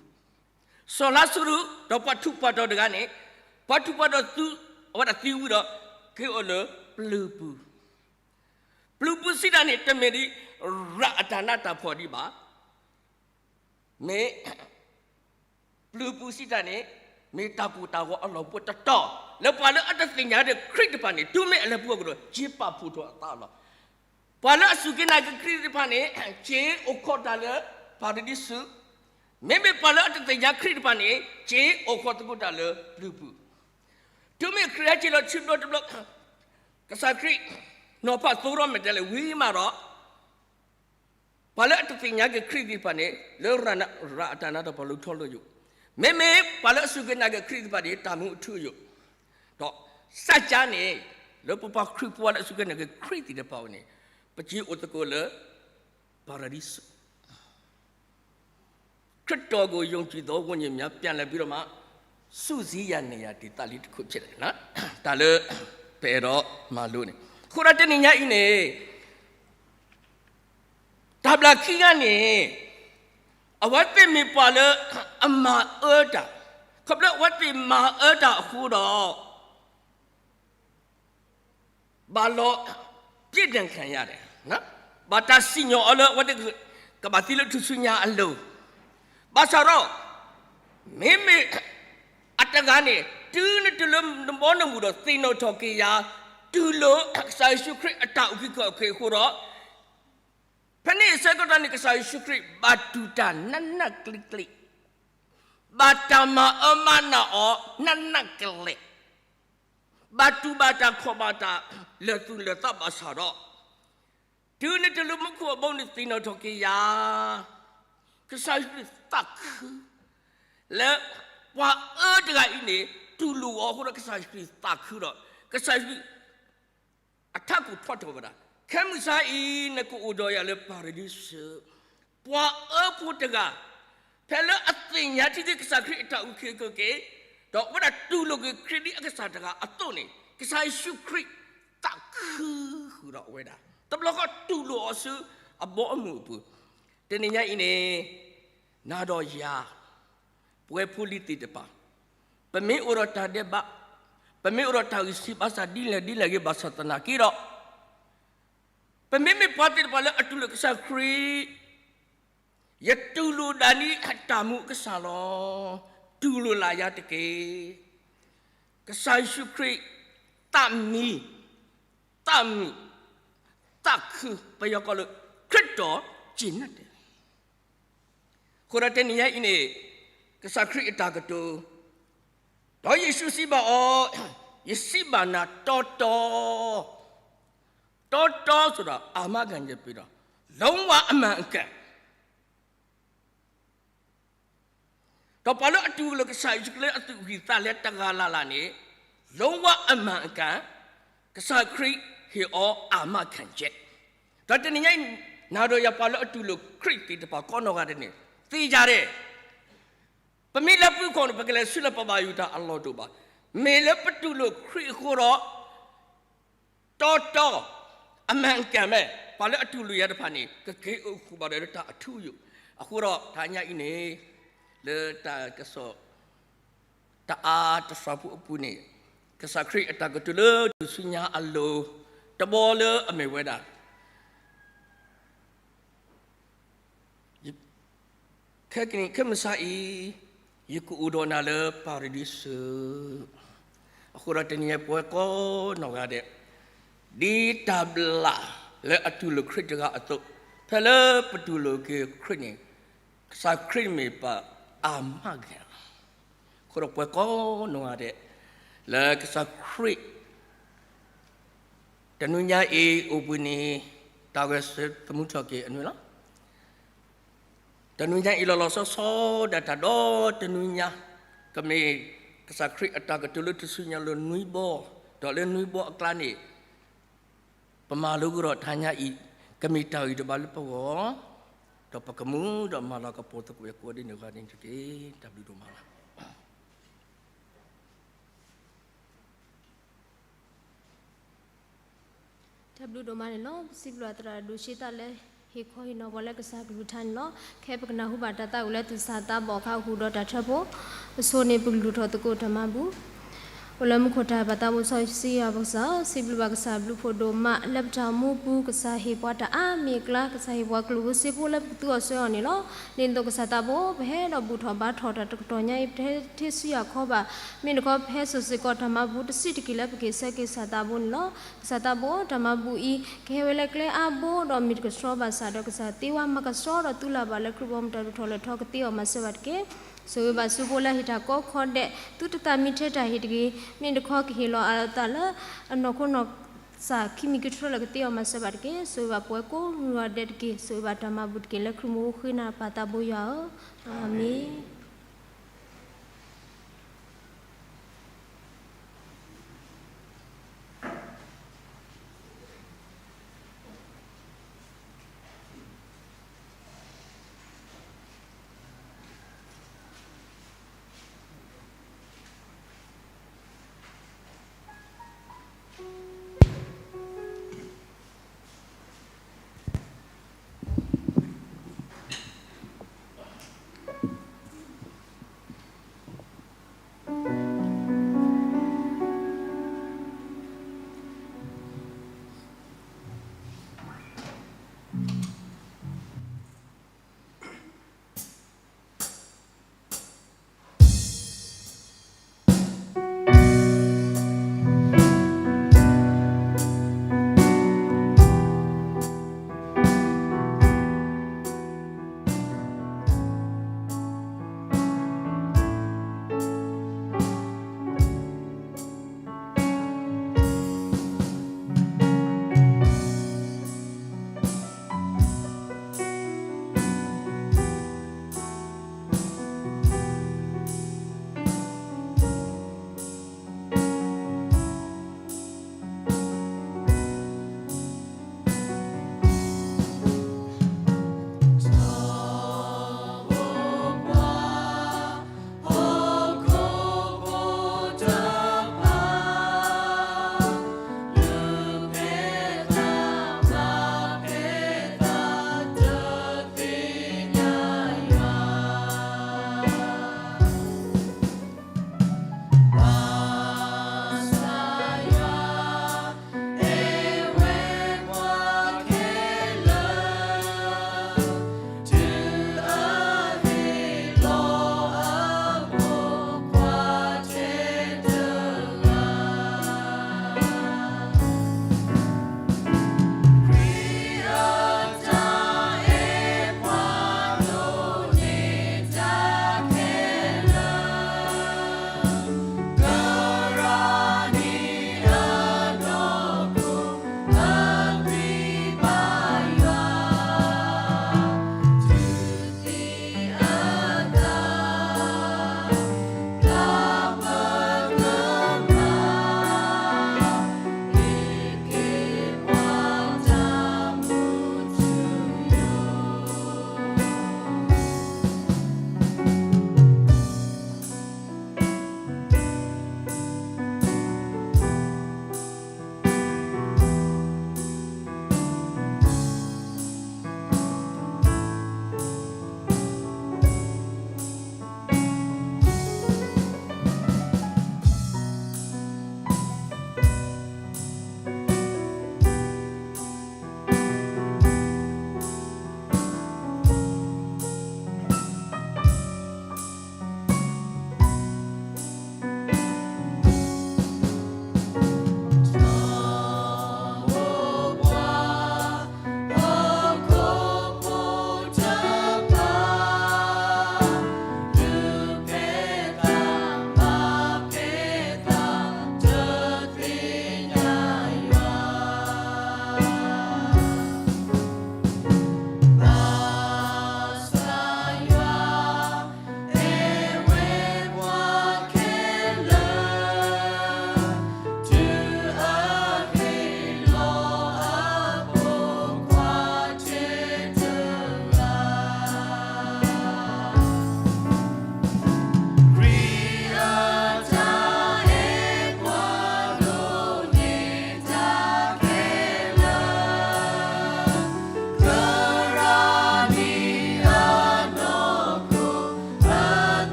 စီၤလါစရူး ဒီးပှၤထူးပှၤတီၤတဂၤန့ၣ်, ပှၤထူးပှၤတီၤသံ, အဝဲဒၣ်သံဝံၤဒီး က့ၤအိၣ်လၢပျုၤပူၤ, ပျုၤပူၤစံးတၢ်န့ၣ် တမ့ၢ်ဒ် ရၤအတၢ်နးတၢ်ဖှီၣ်ဒံးဘၣ်, မ့ၢ် ပျုၤပူၤစံးတၢ်န့ၣ် မ့ၢ်တၢ်ကိၢ်တၢ်ဂီၤအလီၢ်ပှဲၤတတီၤ လၢပှၤလၢအတသ့ၣ်ညါဒီးခရံာ်တဖၣ်န့ၣ် တုၤမ့ၢ်အလဲၤပူၤအကဒီး က့ၤပာ်ဖှိၣ်ထီၣ်အသးအလီၢ်, ပှၤလၢအစူၢ်က့ၤနာ်က့ၤခရံာ်သ့ၣ်တဖၣ်န့ၣ် က့ၤအိၣ်ခိးတၢ်လၢပၤရဒံစူး, မ့မ့ၢ်ပှၤလၢအတသ့ၣ်ညါခရံာ်တဖၣ်န့ၣ် က့ၤအိၣ်ခိးသကိးတၢ်လၢပျုၤပူၤ, တုၤမ့ၢ်ခရံာ်ဟဲက့ၤလီၤဆံဘျီတဘျီ, ကစၢ်ခရံာ် နီၤဖးသိဒီးမဲာ်တဲးလဲးဝံၤမးဒီး ပှၤလၢအတသ့ၣ်ညါက့ၤခရံာ်သ့ၣ်တဖၣ်န့ၣ် လၢရၤအတၢ်နးတၢ်ဖှီၣ်လူၤထီၣ်လိာ်ယိာ်, မ့မ့ၢ်ပှၤလၢအစူၢ်က့ၤနာ်က့ၤခရံာ်သ့ၣ်တဖၣ်န့ၣ် တၢ်မူအထူအယိာ်, ဒီးစၢ်ကါန့ၣ် လၢပပှၤခရံာ်ဖိလၢအစူၢ်က့ၤနာ်က့ၤခရံာ်သ့ၣ်တဖၣ်အအိၣ်န့ၣ် ပက့ၤအိၣ်သကိးလၢ ပၤရဒံစူး ခရစ်တော်ကို ယုံကြည်သော ဝိညာဉ်များ ပြန်လည်ပြီးတော့မှ စုစည်းရာနေရာ ဒေသလေးတစ်ခု ဖြစ်တယ်နော်. တၢ်လၢ ပအဲၣ်ဒိးမၤလိန့ၣ်, အဃိဒီးတနံၤညါအံၤန့ၣ် တၢ်ဘျၣ်ခံဂၤန့ၣ် အဝဲသ့ၣ်မ့ၢ်ပှၤလၢအမၤအၢတၢ်, ခီဖျိအဝဲသ့ၣ်မၤအၢတၢ်အဃိဒီး ဘၣ်လီၤ ပြစ်ဒဏ်ခံရတယ်, ဘၣ်တၢ်စံၣ်ညီၣ်အီၤလၢအဝဲသ့ၣ်ကဘၣ်သံလၢထူၣ်စုညါအလိၤ, ဘၣ်ဆၣ်ဒီး မ့မ့ၢ်အတဂၤန့ၣ် တုၤနတုၤလၢနဘီနမုၢ်ဒီးသ့ၣ်နီၣ်ထီၣ်က့ၤယၤ, တူၢ်လိာ်ကစၢ်ယ့ၣ်ၡူးခရံာ်အတၢ်အုၣ်က့ၤခီၣ်က့ၤအဃိဒီး ဖဲန့ၣ်အဆၢကတီၢ်န့ၣ် ကစၢ်ယ့ၣ်ၡူးခရံာ် ဘၣ်တူၢ်တၢ်နးနးကျ့ကျ့, ဘၣ်တၢ်မၤအၢမၤနးအီၤနးနးကလဲာ်, ဘၣ်တူၢ်ဘၣ်တၢ်ခီၣ်ဘၣ်တၢ် လၢာ်သူၣ်လၢာ်သးဘၣ်ဆၣ်ဒီး တုၤနတုၤလၢမူခိၣ်အဘီန့ၣ်သ့ၣ်နီၣ်ထီၣ်က့ၤယၤ, ကစၢ်ယ့ၣ်ၡူးခရံာ်သးခု လၢပှၤအၢတဂၤအံၤန့ၣ် တူၢ်လိာ်အီၤအဃိဒီး ကစၢ်ယ့ၣ်ၡူးခရံာ်သးခုဒီး ကစၢ်ယ့ၣ်ၡူးခရံာ် အထးခိၣ်ထီထီၣ်ဝဲဒၣ်, ခဲမုၢ်ဆါအံၤ နကအိၣ်ဒီးယၤလၢပၤရဒံစူး, ပှၤအၢဖိတဂၤ, ဖဲလၢအသ့ၣ်ညါထံသ့ကစၢ်ခရံာ်အတၢ်အုၣ်က့ၤခီၣ်က့ၤ, ဒီးအဝဲဒၣ်တူၢ်လိာ်က့ၤခရံာ်ဒ်အကစၢ်တဂၤအသိးန့ၣ် ကစၢ်ယ့ၣ်ၡူးခရံာ်သးခုဃုာ်ဒီးအဝဲဒၣ်, တဘျီဃီတူၢ်လိာ်အီၤဆူအဘီအမုၢ်အပူၤ, တနံၤညါအံၤန့ၣ် နၤဒီးယၤ ပဝဲဖိလံၤသ့ၣ်တဖၣ်, ပမ့ၢ်အိၣ်ဒီးတၢ်ဒဲးဘး, ပမ့ၢ်အိၣ်ဒီးတၢ်ဂံၢ်ဆံးဘၣ်ဆၣ်ဒ်လဲၣ်ဒ်လဲၣ်ဂ့ၤဘၣ်ဆၣ်သနာ်က့ဒီး, ပမ့မ့ၢ်ပှၤသ့ၣ်တဖၣ်လၢအတူၢ်လိာ်ကစၢ်ခရံာ်, ယတူၢ်လိာ်ဒၣ်န့ၣ်အတၢ်မူအကစၢ်လီၤ. တူၢ်လိာ်လၢယၤတက့ၢ်. ကစၢ်ယ့ၣ်ၡူးခရံာ် သးမံ, သးမုာ်, သးခု, ပယီၤကိးလၢ ခရစ်တော် ကျေနပ်တယ်. အဃိဒီးတနံၤညါအံၤန့ၣ် ကစၢ်ခရံာ်အတၢ်ကတိၤ, ဒီးယ့ၣ်ၡူးစံးဘၣ်အီၤ, ယစံးဘၣ်နၤတီတီ, တီတီဆိုတာ အာမခံချက်ပြီးတော့ လုံးဝအမှန်အကန် ဒီးပှၤလၢအတူၢ်လိာ်ကစၢ်ယ့ၣ်ၡူးခရံာ်လၢအသူၣ်ကံၢ်သးလဲတဂၤလၢ်လၢ်န့ၣ် လုံးဝအမှန်အကန် ကစၢ်ခရံာ်ဟ့ၣ်အီၤ အာမခံချက်, ဒီးတနံၤညါအံၤ နၤဒီးယၤပှၤလၢအတူၢ်လိာ်ခရံာ်သ့ၣ်တဖၣ်ကိးနီၢ်ဂၤဒဲးန့ၣ် သ့ၣ်ညါဒဲး ပမ့ၢ်လၢပူၤကွံာ်န့ၣ် ပကလဲၤဆူလၢပဘၣ်ယိၣ်တၢ်အလီၢ်တအိၣ်ဘၣ်. မ့ၢ်လၢပတူၢ်လိာ်ခရံာ်အဃိဒီး တီတီ, အမှန်အကန်ပဲ, ပှၤလၢအတူၢ်လိာ်ယၤတဖၣ်န့ၣ် ကက့ၤအိၣ်ဃုာ်ဘၣ်ဒီးလၢတၢ်အထူအယိာ်. အဃိဒီးတနံၤညါအံၤန့ၣ် လၢတၢ်ကစီၣ် တအါတစှၤဖိအပူၤန့ၣ် ကစၢ်ခရံာ်အတၢ်ကတိၤလၢထူၣ်စုညါအလိၤ တဘီလၢအမ့ၢ်ဝဲဒၣ် ခဲကနံၣ်ခဲမုၢ်ဆါအံၤ ယကအိၣ်ဒီးနၤလၢပၤရဒံစူး. အဃိဒီးတနံၤညါပဝဲကိးနီၢ်ဂၤဒဲး ဒ်တၢ်ဘျၣ်လၢအတူၢ်လိာ်ခရံာ်တဂၤအသိး, ဖဲလၢပတူၢ်လိာ်က့ၤခရံာ်န့ၣ် ကစၢ်ခရံာ်မ့ၢ်ပှၤအာမခံလီၤ. အဃိဒီးပဝဲကိးနီၢ်ဂၤဒဲး လၢကစၢ်ခရံာ် တနွံညါအံၤအိၣ်ဘှံးနံၤ တၢ်ဂဲၤဆၢထၢၣ်သမူထီၣ်က့ၤအနွံလီၤ. တနွံညါအံၤလီၤလီၤဆီဆီ ဒီးတၢ်ဒီတနွံညါ ကမ့ၢ်ကစၢ်ခရံာ်အတၢ်ကတိၤလၢထူၣ်စုညါအလိၤနွံဘီ, ဒီးလၢနွံဘီအကျါန့ၣ် ပမၤလိကဒီးတနံၤညါအံၤ ကမ့ၢ်တၢ်ဂ့ၤတဘၣ်လၢပဂီၢ်, ဒီးပကမူဒီးမၤလၤကပီၤသကိးအကိးဒ်န့ၣ်ဂၤန့ၣ်တက့ၢ်. တၢ်ဘျုးဒိၣ်မးလီၤ. တၢ်ဘျုးဒိၣ်မးန့ၣ်လီၤ. ပစံးဘျုးသရၣ်ဒိၣ်ဆံးသးလၢ ဟ့ၣ်ခီဟ့ၣ်နီၤပှၤလၢကစၢ်ကလုၢ်ကထါန့ၣ်လီၤ. ခဲအံၤပကနၢ်ဟူဘၣ်တၢ်သးဝံၣ်လၢသူၣ်စၢ်သးဘီၣ်အခါ ဟူဒီးတၢ်ထၢဖှိၣ်အစိၤန့ၣ် ပကလုၢ်ထီၣ်သကိးတၢ်မၤဘူၣ်. အိၣ်လၢမူခိၣ်တၢ်ပၢ်သးဘိစီဆှံယွၤပကစၢ်, စံးဘျုးဘၣ်ကစၢ်အဘျုးဖးဒိၣ်မး လၢပတၢ်အိၣ်မူပူၤ ကစၢ်ဟ့ၣ်ပှၤတၢ်အါမံၤအကျါ, ကစၢ်ဟ့ၣ်ပှၤကျိၣ်ဖိစ့ဖိလၢပကသူအီၤဆှၢအီၤန့ၣ်လီၤ. ဒ်သိးကစၢ်သးဘိ ပဟဲဒီးဘူၣ်ထီၣ်ဘါထီၣ်တၢ်တကတီၢ်ညါအံၤ ပတဟဲထံၣ်ဆူယွၤခီဘၣ်. မ့ၢ်တခီ ပဟဲစိာ်စ့ၢ်ကီးတၢ်မၤဘူၣ်တစဲးတက့ၢ်လၢပက့ၤဆၢက့ၤကစၢ်သးဘိန့ၣ်လီၤ. ကစၢ်သးဘိ တၢ်မၤဘူၣ်အံၤ ကဟဲဝဲလၢကျဲအါဘိ ဒီးမ့ၢ်တကဆှီဘၣ်ဆၣ်ဒီး ကစၢ်သ့ဝဲမၤကဆှီဒီးသူလၢ်ဘၣ်လၢခရံာ်ဘီမုၢ်တၢ်ဒိၣ်ထီၣ်လဲၢ်ထီၣ်ကသ့အီၤမၤစၢၤဘၣ်တက့ၢ်. ဆိၣ်ဂ့ၤဘၣ်ဆူဖိလၢဟ့ၣ်တၢ်ကီခီဒဲး သုတသးမံထဲတၢ်ဟ့ၣ်တဂ့ၤ. မ့ၢ်တခီကဟ့ၣ်လီၤအသးလၢအနီၢ်ခိနီၢ်သးခံမံၤကထြၢလၢကသ့အီၤမၤစၢၤဘၣ်တက့ၢ်. ဆိၣ်ဂ့ၤဘၣ်ပဝဲကိးဂၤဒဲးတက့ၢ်. ဆိၣ်ဂ့ၤဘၣ်တၢ်မၤဘူၣ်တက့ၢ်လၢခရံာ်မိၢ်ဃ့နၤပၢ်သးဘိယွၤဧၢ, အၤမ့ၣ်.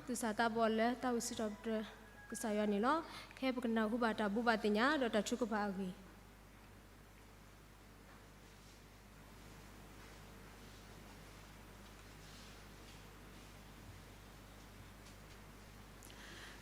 သူၣ်စၢ်သးဘီၣ်လၢတၢ်အိၣ်စံးထီၣ်ပတြၢၤကစၢ်ယွၤန့ၣ်လီၤ. ခဲအံၤပကနၢ်ဟူဘၣ်တၢ်ဘိးဘၣ်သ့ၣ်ညါဒီးတၢ်ထုကဖၣ်အဂ့ၢ်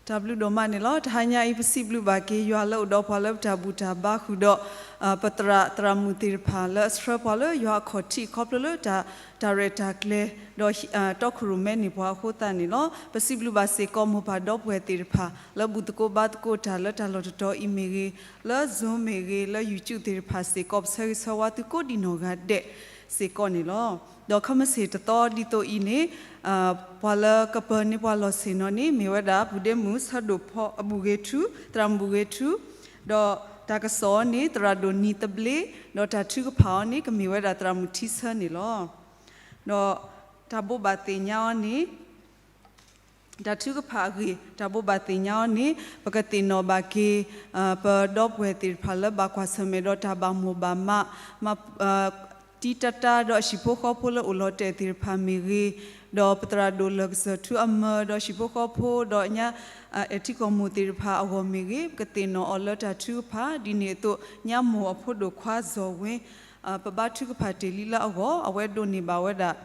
တၢ်ဘျုးဒိၣ်မးန့ၣ်လီၤ. တဟါညါအံၤ ပစံးဘျုးဘၣ်က့ၤယွၤလၢအိၣ်ဒီးပှၤလၢပတၢ်ဘူၣ်တၢ်ဘါဃုာ်ဒီး ပသရၣ်သရၣ်မုၣ်သ့ၣ်တဖၣ်လၢအဆှၢပှၤလၢယွၤအခီၣ်ထံးခီဖျိလၢတၢ်ရဲၣ်တၢ်ကျဲၤ ဒီးတီခိၣ်ရိၣ်မဲန့ၢ်ပှၤအဃိသတးန့ၣ်လီၤ. ပစံးဘျုးဘၣ်စ့ၢ်ကီးမိၢ်ပၢ်ဒီပုၢ်ဝဲၢ်သ့ၣ်တဖၣ် လၢဘူၣ်သကိးဘါသကိးတၢ်လၢတၢ်လီၢ်တတီၤအံၤမ့ၢ်ဂ့ၤ, လၢ Zoom မ့ၢ်ဂ့ၤ, လၢ YouTube သ့ၣ်တဖၣ်စ့ၢ်ကီး ပဆၢဂ့ၤဆၢဝါသုကိးဒံနီၢ်ဂၤဒဲးစ့ၢ်ကီးန့ၣ်လီၤ. ဒီးခဲမုၢ်ဆ့ၣ်တသီဒ်သိးအံၤန့ၣ် ပှၤလၢကပၢၤန့ၢ်ပှၤလီၢ်ဆ့ၣ်နီၤန့ၣ် မ့ၢ်ဝဲဒၣ် ဘူၣ်ဒ့မုၣ် ဆၢဒိၣ်ဖီ အဘူၣ်ဂ့ၤထူ, သရၣ်မုၣ်ဘူၣ်ဂ့ၤထူ, ဒီးတၢ်ကစီၣ်အီၤန့ၣ် သရၣ်ဒိၣ်နံၤသဘျ့, ဒီးတၢ်ထုကဖၣ်အီၤန့ၣ် ကမ့ၢ်ဝဲဒၣ်သရၣ်မုၣ်ထံဆၢန့ၣ်လီၤ. ဒီးတၢ်ဘိးဘၣ်သ့ၣ်ညါအီၤန့ၣ် တၢ်ထုကဖၣ်အဂ့ၢ် တၢ်ဘိးဘၣ်သ့ၣ်ညါအီၤန့ၣ် ပကသ့ၣ်နီၣ်ဘၣ်က့ၤ ပဒီပုၢ်ဝဲၢ်သ့ၣ်တဖၣ်လၢဘၣ်ကွၢ်ဆၢၣ်မဲာ်ဒီးတၢ်ဘၣ်မိၢ်ဘၣ်မး တံတၢတၢ ဒီးဟံၣ်ဖိဃီဖိလၢအိၣ်လီၤတဲာ်သ့ၣ်တဖၣ်မ့ၢ်ဂ့ၤ, ဒီးပသရၣ်ဒိၣ်လၢၢ်ကစၢၢ်ထူအမၢၤ ဒီးဟံၣ်ဖိဃီဖိ ဒီးညါ အဲၣ်ထံကီၢ်မိၢ်သ့ၣ်တဖၣ်အဂီၢ်မ့ၢ်ဂ့ၤ, ပကသ့ၣ်နီၣ်အီၤလၢတၢ်ထုကဖၣ် ဒ်န့ၣ်အသိး ညါမိၢ်အဖိဒိၣ်ခွါစီၤဝ့ ပဘါထုကဖၣ်တ့ၢ်လံလၢအဂီၢ် အဝဲဒိးန့ၢ်ဘၣ်ဝဲဒၣ်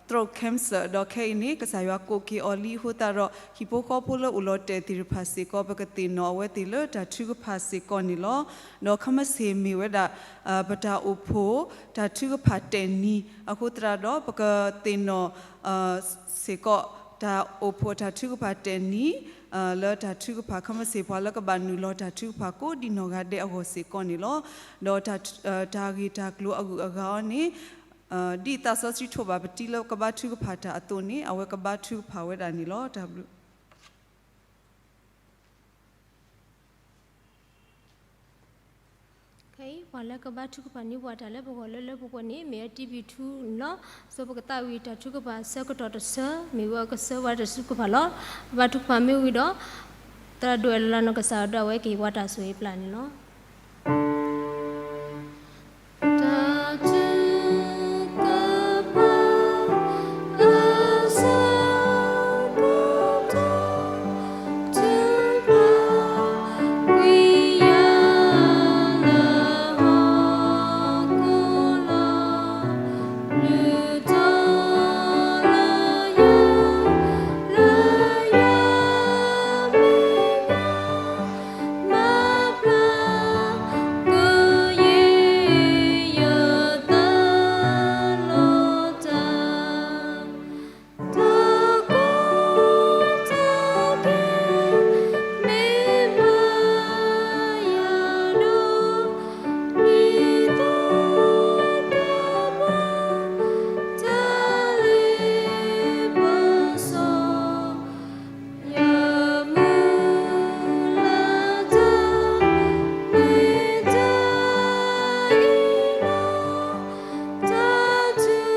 throat cancer ဒီးခဲအံၤန့ၣ် ကစၢ်ယွၤကိးက့ၤအီၤလံအဃိသတးဒီး ဟံၣ်ဖိဃီဖိလၢအိၣ်လီၤတဲာ်သ့ၣ်တဖၣ်စ့ၢ်ကီး ပကသ့ၣ်နီၣ်အဝဲသ့ၣ်လၢတၢ်ထုကဖၣ်စ့ၢ်ကီးန့ၣ်လီၤ. ဒီးခဲမုၢ်ဆ့ၣ်မ့ၢ်ဝဲဒၣ် ပတၢ်အိၣ်ဖှိၣ် တၢ်ထုကဖၣ်တဲာ်နံၤ အဃိသတးဒီး ပကသ့ၣ်နီၣ် စ့ၢ်ကီး တၢ်အိၣ်ဖှိၣ်တၢ်ထုကဖၣ်တဲာ်နံၤ လၢတၢ်ထုကဖၣ် ခဲမုၢ်ဆ့ၣ်ပှၤလၢကဘၣ်နုာ်လီၤတၢ်ထုကဖၣ်ကိးဒံနီၢ်ဂၤဒဲးအဂီၢ်စ့ၢ်ကီးန့ၣ်လီၤ. ဒီးတၢ်ဂ့ၢ်တၢ်ကျိၤအဂုၤအဂၤအီၤန့ၣ် ဒ်သးစီဆှံထိးဘၣ်ပတံၤလၢကဘါထုကဖၣ်တၢ်အသိးန့ၣ် အဝဲကဘါထုကဖၣ်ဝဲဒၣ်န့ၣ်လီၤ. တၢ်ဘျုး ခဲအံၤ ပှၤလၢကဘါထုကဖၣ်န့ၢ်ပှၤတၢ်လၢပဂီၢ်လၢလၢပှဲၤပှဲၤန့ၣ် မ့ၢ်ဝဲ တံဘံၣ်ထူ န့ၣ်လီၤ. စီၤပကသးဝံၣ်တၢ်ထုကဖၣ်ဆၢကတီၢ်တဆၢ မ့ၢ်ဝဲကဆၢဝဲတၢ်ထုကဖၣ်လီၤ. ပဘါထုကဖၣ်မ့ၢ်ဝံၤဒီး သရၣ်ဒိၣ်အဲၣ်လီၤလၤနီၢ်ကစၢ်ဒီး အဝဲက့ၤဝါတၢ်ဆိၣ်ဂ့ၤပျၢ်န့ၣ်လီၤ. တၢ်ထုကဖၣ် အဆၢကတီၢ် ထုကဖၣ် ဝံယၢလၢဟီၣ်ခိၣ်လီၤ. လုၢ်ထီၣ်လၢယၤ လၢယၤမဲာ်ညါ မၤပျၢ် ကယဲၢ်ယသးလီၤတၢ် တၢ်ကီတၢ်ခဲ မ့ၢ်ဘၣ်ယၤဒီး ဒ်သိးတၢ်ဘၣ် တၢ်လ့ပစီ ယမု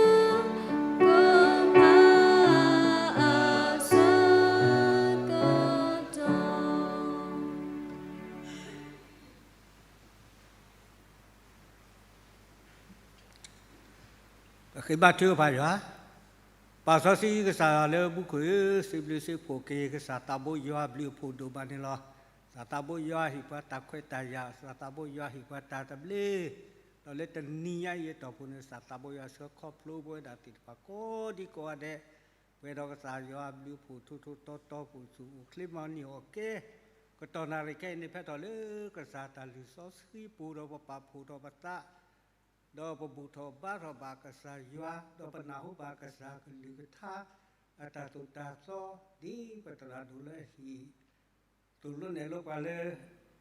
ၢ်လၢ်တၢ် မ့ၢ်တၢ်အံၤလီၤ. တၢ်ထုကဖၣ် အဆၢကတီၢ် ပဃ့ဘါထုကဖၣ်ယွၤ, ပၢ်စီဆှံကစၢ်ယွၤလၢမူခိၣ်ဧၢ, စံးဘျုးစံးဖှိၣ်က့ၤ ကစၢ်သးဘိယွၤအဘျုးအဖှိၣ်ဒိၣ်မးန့ၣ်လီၤ. ကစၢ်သးဘိယွၤဟ့ၣ်ပှၤတၢ်ခွဲးတၢ်ယာ်, ကစၢ်သးဘိယွၤဟ့ၣ်ပှၤတၢ်သဘျ့, ဒီးလၢတနံၤညါအံၤအတီၢ်ပူၤန့ၣ် ကစၢ်သးဘိယွၤဆှၢခီဖျိပဝဲဒၣ်သ့ၣ်တဖၣ်ကိးဒံကိးဂၤဒဲး, ပှဲၤဒီးကစၢ်ယွၤအဘျုးအဖှိၣ်ထူထူတီတီပူၤ စူၢ်အိၣ်ချ့မၤန့ၢ်အီၣ်ကဲ ကတီၢ်နၣ်ရံၣ်ခဲအံၤန့ၣ် ဖဲထီၣ်လၢကစၢ်တၢ်လုၢ်စီဆှံပူၤဒီးပပာ်ဖှိၣ်ထီၣ်ပသး ဒီးပဘူၣ်ထီၣ်ဘါထီၣ်ဘၣ်ကစၢ်ယွၤ, ဒီးပနၢ်ဟူဘၣ်ကစၢ်ကလုၢ်ကထါ အတၢ်သိၣ်တၢ်သီ ဒ်ပသရၣ်ဒိၣ်လၢအဟံၣ် သိၣ်လိနဲၣ်လိပှၤလၢ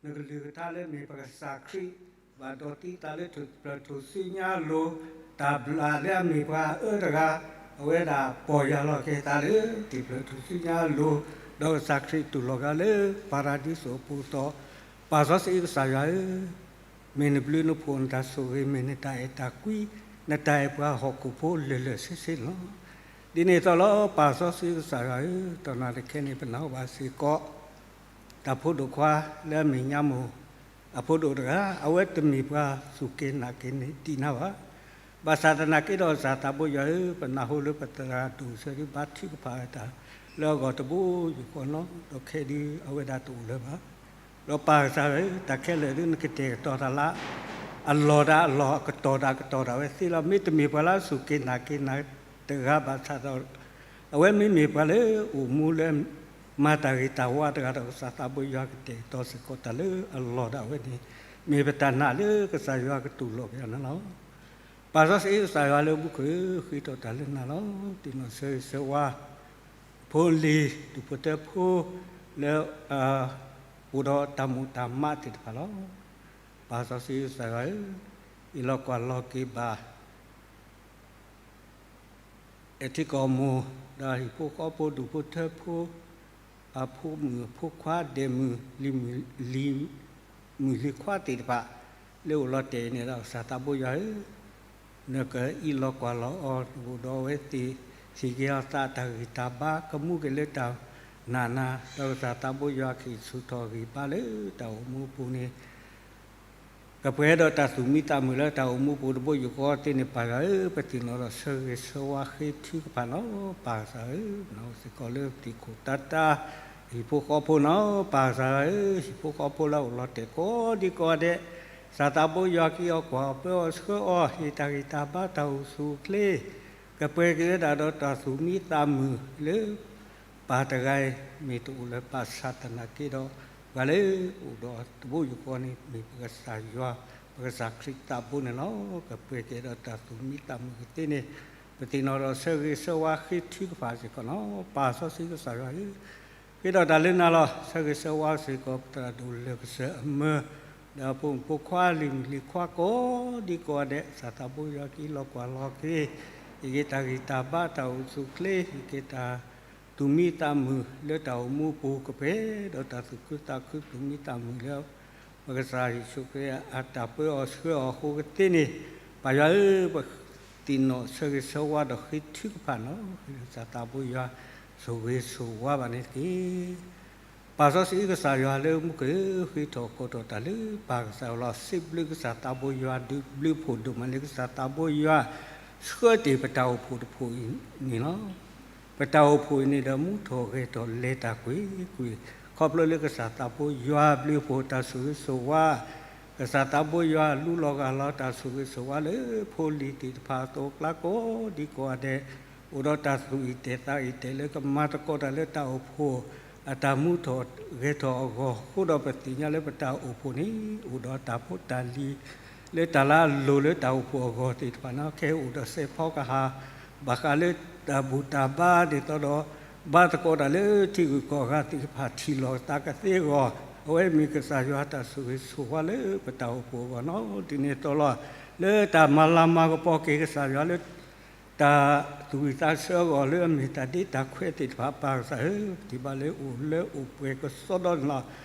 နကလုၢ်ကထါလၢမ့ၢ်ပကစၢ်ခရံာ် ဘၣ်ဒီးသံသးလၢထူၣ်ဖျၢၣ်ထူၣ်စုညါအလိၤ, တၢ်ဘျုးလၢအမ့ၢ်ပှၤအအၢတဂၤ, အဝဲဒၣ်ပီၢ်ယၢ်လီၤက့ၤသးလၢ ထူၣ်ဖျၢၣ်ထူၣ်စုညါအလိၤ, ဒီးကစၢ်ခရံာ်တူၢ်လိာ်က့ၤလၢပၤရဒံစူးအပူၤအသီ, ပၢ်စီဆှံကစၢ်ယွၤဧၢ, မ့ၢ်နဘျုးနဖှိၣ်နတၢ်ဆိၣ်ဂ့ၤ မ့ၢ်နတၢ်အဲၣ်တၢ်ကွံ, နတၢ်အဲၣ်ပှၤဟီၣ်ခိၣ်ဖိလၢာ်လၢာ်ဆ့ဆ့န့ၣ်လီၤ. ဒ်န့ၣ်အသိးလီၤ ပၢ်စီဆှံကစၢ်ယွၤဧၢ, တနီၤတခဲန့ၣ် ပနၢ်ဟူဘၣ်စ့ၢ်ကီး တၢ်ဖိဒိၣ်ခွါလၢအမ့ၢ်ညါမိၢ်အဖိဒိၣ်တဂၤ, အဝဲတမ့ၢ်ပှၤစူၢ်က့ၤနာ်က့ၤန့ၢ်ဒံးနၤဘၣ်. ဘၣ်ဆၣ်သနာ်က့ဒီး ကစၢ်သးဘိယွၤဧၢ, ပနၢ်ဟူလၢပသရၣ်ဒိၣ်ဆၢဒုးဘါထုကဖၣ်တၢ် လၢအဂီၢ်တဘိယူၢ်ဃီနီၤ ဒီးခဲဒုးအဝဲဒၣ်တအိၣ်လၢၤဘၣ်. ဒီးပၢ်ကစၢ်ဧၢ, တၢ်ခဲလၢာ်ဒုးနကတဲာ်ကတီၤတၢ်လၢ အလီၢ်ဒၣ်အလီၢ် အကတီၤဒၣ်အကတီၤဒၣ်ဝဲသ့လီၤ. မ့တမ့ၢ်ပှၤလၢအစူၢ်က့ၤနာ်က့ၤနၤတဂၤဘၣ်ဆၣ်ဒီး အဝဲမ့မ့ၢ်ပှၤလၢအိၣ်မူလၢ မၤတၢ်ဂ့ၤတၢ်ဝါတဂၤဒီး ကစၢ်သးဘိယွၤကတဲာ်ကတီၤစ့ၢ်ကီးတၢ်လၢအလီၢ်ဒၣ်ဝဲန့ၣ် မ့ၢ်ပတၢ်နာ်လၢကစၢ်ယွၤကတူၢ်လိာ်က့ၤအီၤန့ၣ်လီၤ. ပၢ်စီဆှံကစၢ်ယွၤလၢမူခိၣ်ဧၢ, ဃ့ထီၣ်တၢ်လၢနၤလီၤ. သ့ၣ်နီၣ်ဆၢဂ့ၤဆၢဝါ ဖိလံၤဒူၣ်ဖိထၢဖိ လၢ အိၣ်ဒီးတၢ်မိၣ်တၢ်မးသ့ၣ်တဖၣ်လီၤ. ပၢ်စီဆှံကစၢ်ယွၤဧၢ, အ့ၣ်လီၤကွၢ်လီၤက့ၤဘၣ် အဲၣ်ထံကီၢ်မိၢ် ဒီးဟံၣ်ဖိဃီဖိဒူၣ်ဖိထၢဖိ အဖိမုၣ်ဖိခွါဒဲးမုၣ် လံၤမုၣ်လံၤခွါသ့ၣ်တဖၣ် လၢအိၣ်လီၤတဲာ်အံၤန့ၣ်ဒီး ကစၢ်သးဘိယွၤဧၢ, နကအ့ၣ်လီၤကွၢ်လီၤအီၤ နအိၣ်ဒီးအဝဲသ့ၣ် ဟ့ၣ်က့ၤအီၤသးတၢ်ဂံၢ်တၢ်ဘါ ကမူက့ၤလၢတၢ်နာ်နၤ ဒီးကစၢ်သးဘိယွၤကဟ့ၣ်ဆူၣ်ထီၣ်ဂံၢ်ဘါလၢတၢ်အိၣ်မူအပူၤန့ၣ် ကပှဲၤဒီးတၢ်သူၣ်မံသးမုာ်လၢတၢ်အိၣ်မူပူၤတဘိယူၢ်ဃီသ့န့ၣ် ပၢ်ယွၤဧၢ, ပသ့ၣ်နီၣ်ဒီးဆၢဂ့ၤဆၢဝါဃ့ထုကဖၣ်နီၤ ပၢ်ကစၢ်ဧၢ, နအိၣ်စ့ၢ်ကီးလၢပသံၣ်ခိၣ်တၢ်တၢ် ဟံၣ်ဖိဃီဖိနီၤ ပၢ်ကစၢ်ဧၢ, ဟံၣ်ဖိဃီဖိလၢအိၣ်လီၤတဲာ်ကိးဒံကိးဂၤဒဲး ကစၢ်သးဘိယွၤကအီၣ်ကွၢ်အီၤပၢအီၤဆှၢအီၤ ဟ့ၣ်တၢ်ဂံၢ်တၢ်ဘါတၢ်အိၣ်ဆူၣ်အိၣ်ချ့ ကပှဲၤက့ၤဝဲဒၣ်ဒီးတၢ်သူၣ်မံသးမုာ်လၢ ပၢ်တဂၤအံၤ မ့ၢ်တအိၣ်လၢၤဘၣ်ဆၣ်သနာ်က့ဒီး ပှၤလၢအိၣ်ဒီးတဘိယူၢ်ဃီန့ၣ် မ့ၢ်ပကစၢ်ယွၤ ပကစၢ်ခရံာ်သးဘိန့ၣ်လီၤ. ကပှဲၤက့ၤဒီးတၢ်သူၣ်မံသးမုာ်ကသ့န့ၣ် ပသ့ၣ်နီၣ်ဒီးဆၢဂ့ၤဆၢဝါဃ့ထုကဖၣ်စ့ၢ်ကီးနီၤ ပၢ်စီဆှံကစၢ်ယွၤဧၢ, ဃ့ထီၣ်တၢ်လၢနၤလီၤ. ဆၢဂ့ၤဆၢဝါစ့ၢ်ကီး ပသရၣ်ဒိၣ်လၢာ်ကစၢၢ်အမၢ ဒီးအဖိမုၣ်ဖိခွါလံၤမုၣ်လံၤခွါကိးဒံကိးဂၤဒဲး ကစၢ်သးဘိယွၤကအံးလီၤကွၢ်လီၤက့ၤ ဟ့ၣ်က့ၤတၢ်ဂံၢ်တၢ်ဘါတၢ်အိၣ်ဆူၣ်အိၣ်ချ့ ဟ့ၣ်က့ၤတၢ်သူၣ်မံသးမုာ်လၢတၢ်အိၣ်မူအပူၤ ကပှဲၤဒီးတၢ်သူၣ်ခုသးခုသူၣ်မံသးမုာ်လၢ ပကစၢ်ယ့ၣ်ၡူးခရံာ်အတၢ်ပၢအီၤဆှၢအီၤအဃိကသ့န့ၣ် ပၢ်ယွၤဧၢ, ပသ့ၣ်နီၣ်ဆၢဂ့ၤဆၢဝါဒီးဃ့ထုကဖၣ်နီၤ ဃ့ကစၢ်သးဘိယွၤ ဆိၣ်ဂ့ၤဆိၣ်ဝါဘၣ်န့ၣ်တက့ၢ်. ပၢ်စီဆှံကစၢ်ယွၤလၢမူခိၣ်ဧၢ, ဃ့ထီၣ်ကိးထီၣ်တၢ်လၢပၢ်ကစၢ်အလီၢ် စံးဘျုးကစၢ်သးဘိယွၤ ဒုးဘျုးဖှိၣ်ဒိၣ်မးလၢကစၢ်သးဘိယွၤ ဆှၢတ့ၢ်ပတၢ်အိၣ်ဖှိၣ်တဖှိၣ်အံၤန့ၣ်လီၤ. ပတၢ်အိၣ်ဖှိၣ်အံၤန့ၣ်ဒီး မူထီၣ်ဂဲၤထီၣ်လဲၤတၢ်ကွ့ၢ်ကွ့ၢ် ခီဖျိလၢကစၢ်သးဘိယွၤဘျုးဖှိၣ်တၢ်ဆိၣ်ဂ့ၤဆိၣ်ဝါ ကစၢ်သးဘိယွၤလူလီၤဂၢ်လီၤတၢ်ဆိၣ်ဂ့ၤဆိၣ်ဝါလၢဖိလံၤသ့ၣ်တဖၣ်အသိးအကျါကိးဒံကိးဂၤဒဲး အိၣ်ဒီးတၢ်သူၣ်အံၣ်တဲာ်သးအံၣ်တဲာ်လၢကမၤသကိးတၢ်လၢတၢ်အိၣ်ဖှိၣ် အတၢ်မူထီၣ်ဂဲၤထီၣ်အဂီၢ် အဃိဒီးပသ့ၣ်ညါလၢပတၢ်အိၣ်ဖှိၣ်န့ၣ် အိၣ်ဒီးတၢ်ဖိတၢ်လံၤ လၢတၢ်လၢအလိၤလၢတၢ်အိၣ်ဖှိၣ်အဂီၢ်သ့ၣ်တဖၣ်န့ၣ် ခဲအံၤအိၣ်ဒီးစဲးဖီကဟၣ် ဘၣ်ဃးလၢတၢ်ဘူၣ်တၢ်ဘါဒ်သိးဒီး ဘါသကိးတၢ်လၢထံဂုၤကီၢ်ဂၤသ့ၣ်တဖၣ်ထံၣ်လိာ်သးကသ့အဂီၢ် အဝဲမ့ၢ်ကစၢ်ယွၤတၢ်ဆိၣ်ဂ့ၤဆိၣ်ဝါလၢပတၢ်အိၣ်ဖှိၣ်အဂီၢ်နီၤ ဒ်န့ၣ်အသိးလီၤ. လၢတၢ်မၤလၤမၤကပီၤက့ၤကစၢ်ယွၤလၢ တၢ်သူၣ်ဝံၣ်သးဆၢအဂီၢ်လၢအမ့ၢ်တၢ်ဒ့တၢ်ခွဲးသ့ၣ်တဖၣ် ပၢ်ကစၢ်ဧၢ, ပထံၣ်ဘၣ်လၢအိၣ်လၢအိၣ်ပှဲၤကစီဒီန့ၣ်လီၤ.